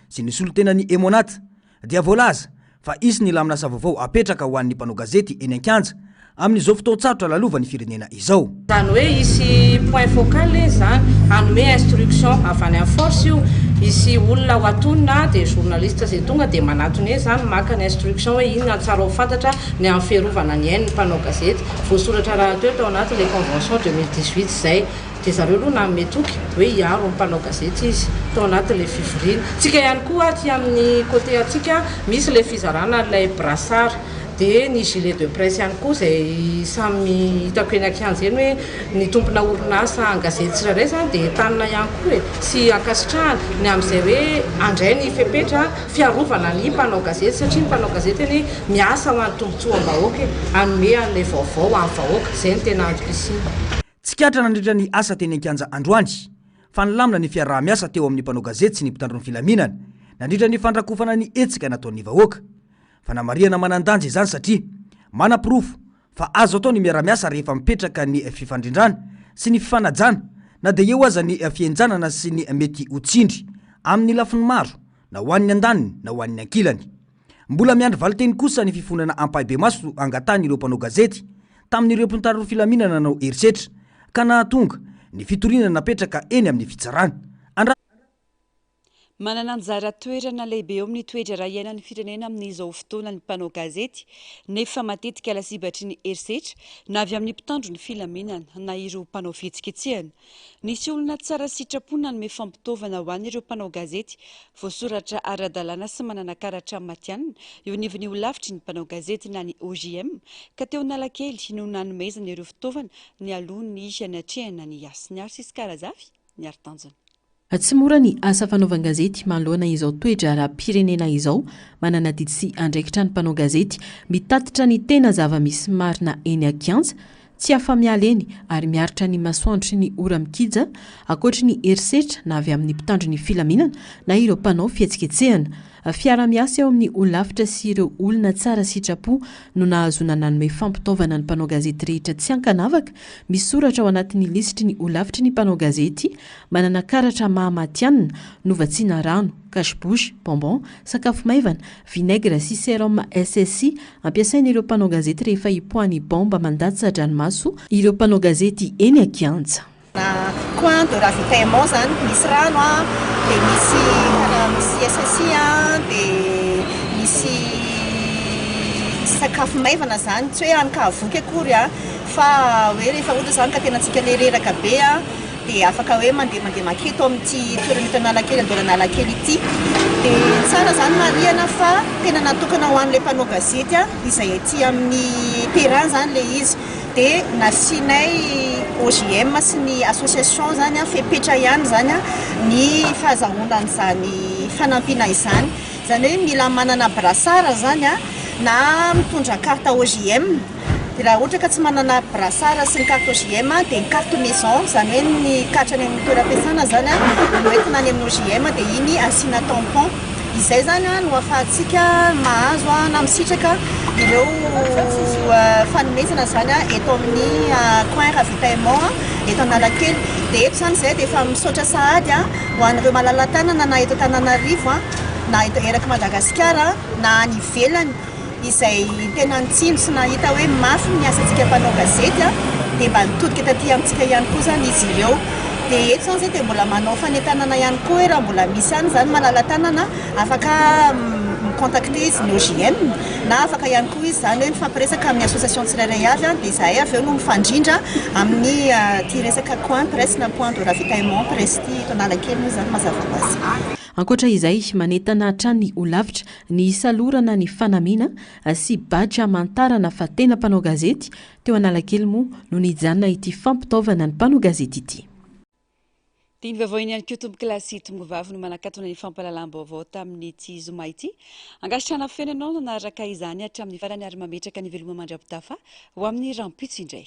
sy ny solontenan'ny Emmonat, dia voalaza fa hisy ny lamin'asa vaovao hapetraka ho an'ny mpanao gazety eny an-kianja amin'izao fotoan-tsarotra lalovan'ny firenena izao. Izany hoe hisy point focal izy izany, hanome instruction avy any amin'ny force io, hisy olona ho atonina dia journaliste izay tonga dia manatona eny izany maka ny instruction hoe inona no tsara ho fantatra ny amin'ny fiarovana ny ain'ny mpanao gazety. Voasoratra rahateo tao anatin'ilay convention 2018 izay. Dia zareo aloha nanome toky hoe hiaro ny mpanao gazety izy tao anatin'ilay fivoriana. Tsika ihany koa aty amin'ny côté antsika misy ilay fizarana an'ilay brassard dia ny gilet de presse ihany koa izay samy hitako eny an-kianja eny hoe ny tompona orinasa an-gazety tsirairay izany dia entanina ihany koa e sy ankasitrahana ny amin'izay hoe handray ny fepetra fiarovana ny mpanao gazety satria ny mpanao gazety anie miasa ho an'ny tombontsoam-bahoaka e, hanome an'ilay vaovao ho an'ny vahoaka, izay no tena antom-pisiana. Tsikaritra nandritra ny asa teny an-kianja androany fa nilamina ny fiaraha-miasa teo amin'ny mpanao gazety sy ny mpitandro ny filaminana nandritra ny fandrakofana ny hetsika nataon'ny vahoaka. Fanamarihana manan-danja izany satria manaporofo fa azo atao ny miara-miasa rehefa mipetraka ny fifandrindrana sy ny fifanajana na dia eo aza ny fihenjanana sy ny mety ho tsindry amin'ny lafiny maro na ho an'ny andaniny na ho an'ny ankilany. Mbola miandry valinteny kosa ny fifonana ampahibemaso angatahin'ireo mpanao gazety tamin'ireo mpitandro filaminana nanao herisetra ka nahatonga ny fitoriana napetraka eny amin'ny fitsarana. Andra. Manana anjara toerana lehibe eo amin'ny toe-draharaha iainan'ny firenena amin'izao fotoana ny mpanao gazety, nefa matetika lasibatry ny herisetra na avy amin'ny mpitandro ny filaminana na ireo mpanao fihetsiketsehana. Nisy olona tsara sitrapo nanome fampitaovana ho an'ireo mpanao gazety voasoratra ara-dalàna sy manana karatra matihanina eo anivon'ny holafitry ny mpanao gazety na ny OJM ka teo Analakely no nanomezana ireo fitaovana nialoha ny niatrehana ny Yas Niary sy Scarazafy niaro tanjona. Tsy mora ny asa fanaovan-gazety manoloana izao toe-draharaham-pirenena izao. Manana adidy sy andraikitra ny mpanao gazety mitatitra ny tena zava-misy marina eny an-kianja, tsy afa-miala eny ary miaritra ny masoandro sy ny ora-mikija, ankoatry ny herisetra na avy amin'ny mpitandro ny filaminana na ireo mpanao fihetsiketsehana. Fiaraha-miasa eo amin'ny holafitra sy ireo olona tsara sitrapo no nahazoana nanome fampitaovana ny mpanao gazety rehetra tsy ankanavaka misoratra ao anatin'ny lisitry ny holafitry ny mpanao gazety Manana karatra maha matihanina, novatsiana rano, cache bouche, bonbon, sakafo maivana, vinaigre sy sérum SSI ampiasain'ireo mpanao gazety rehefa hipoahan'ny baomba mandatsa-dranomaso ireo mpanao gazety eny an-kianja. Na coin de ravitaillement zany, misy rano an, dia misy karaha misy SSI an, dia misy sakafo maivana zany, tsy hoe hanin-kahavoky akory an, fa hoe rehefa ohatra zany ka tena antsika le reraka be an, dia afaka hoe mandeha mandeha maketo amin'ity toerana eto Analakely Andohalo Analakely ity. Dia tsara izany marihana fa tena natokana ho an'ilay mpanao gazety izay aty amin'ny terrain izany ilay izy. Dia nasianay OJM sy ny association izany fepetra ihany izany ny fahazahoana an'izany fanampiana izany. Izany hoe mila manana brassard izany na mitondra carte OJM. Dia raha ohatra ka tsy manana brassard sy ny carte OJM dia ny carte maison, izany hoe ny carte any amin'ny toeram-piasana izany no entina any amin'ny OJM dia iny asiana tampon. Izay izany no ahafahantsika mahazo na misitraka ireo fanomezana izany eto amin'ny coin ravitaillement eto Analakely. Dia eto izany izahay dia efa misaotra sahady ho an'ireo malala-tanana na eto Antananarivo na eto erak'i Madagasikara na any ivelany izay tena nitsinjo sy nahita hoe mafy ny asantsika mpanao gazety dia mba nitodika taty amintsika ihany koa izany izy ireo. Dia eto izany izay dia mbola manao fanentanana ihany koa hoe raha mbola misy ihany izany malala-tanana afaka mi-contacter izy ny OJM na afaka ihany koa izy izany hoe mifampiresaka amin'ny association tsirairay avy dia izahay avy eo no mifandrindra amin'ny ity resaka coin presse na point de ravitaillement presse ity eto Analakely moa izany mazava ho azy. Ankoatra izay, manentana hatrany ho lavitra ny hisalorana ny fanamiana sy badge hamantarana fa tena mpanao gazety, teo Analakely moa no nijanona ity fampitaovana ny mpanao gazety ity. Dia ny vaovao iny ihany koa tompokolahy sy tompovavy no manakatona ny fampahalalam-baovao tamin'ity zoma ity. Ankasitrahana feno ianao nanaraka izany hatramin'ny farany ary mametraka ny veloma mandra-pitafa ho amin'ny rahampitso indray.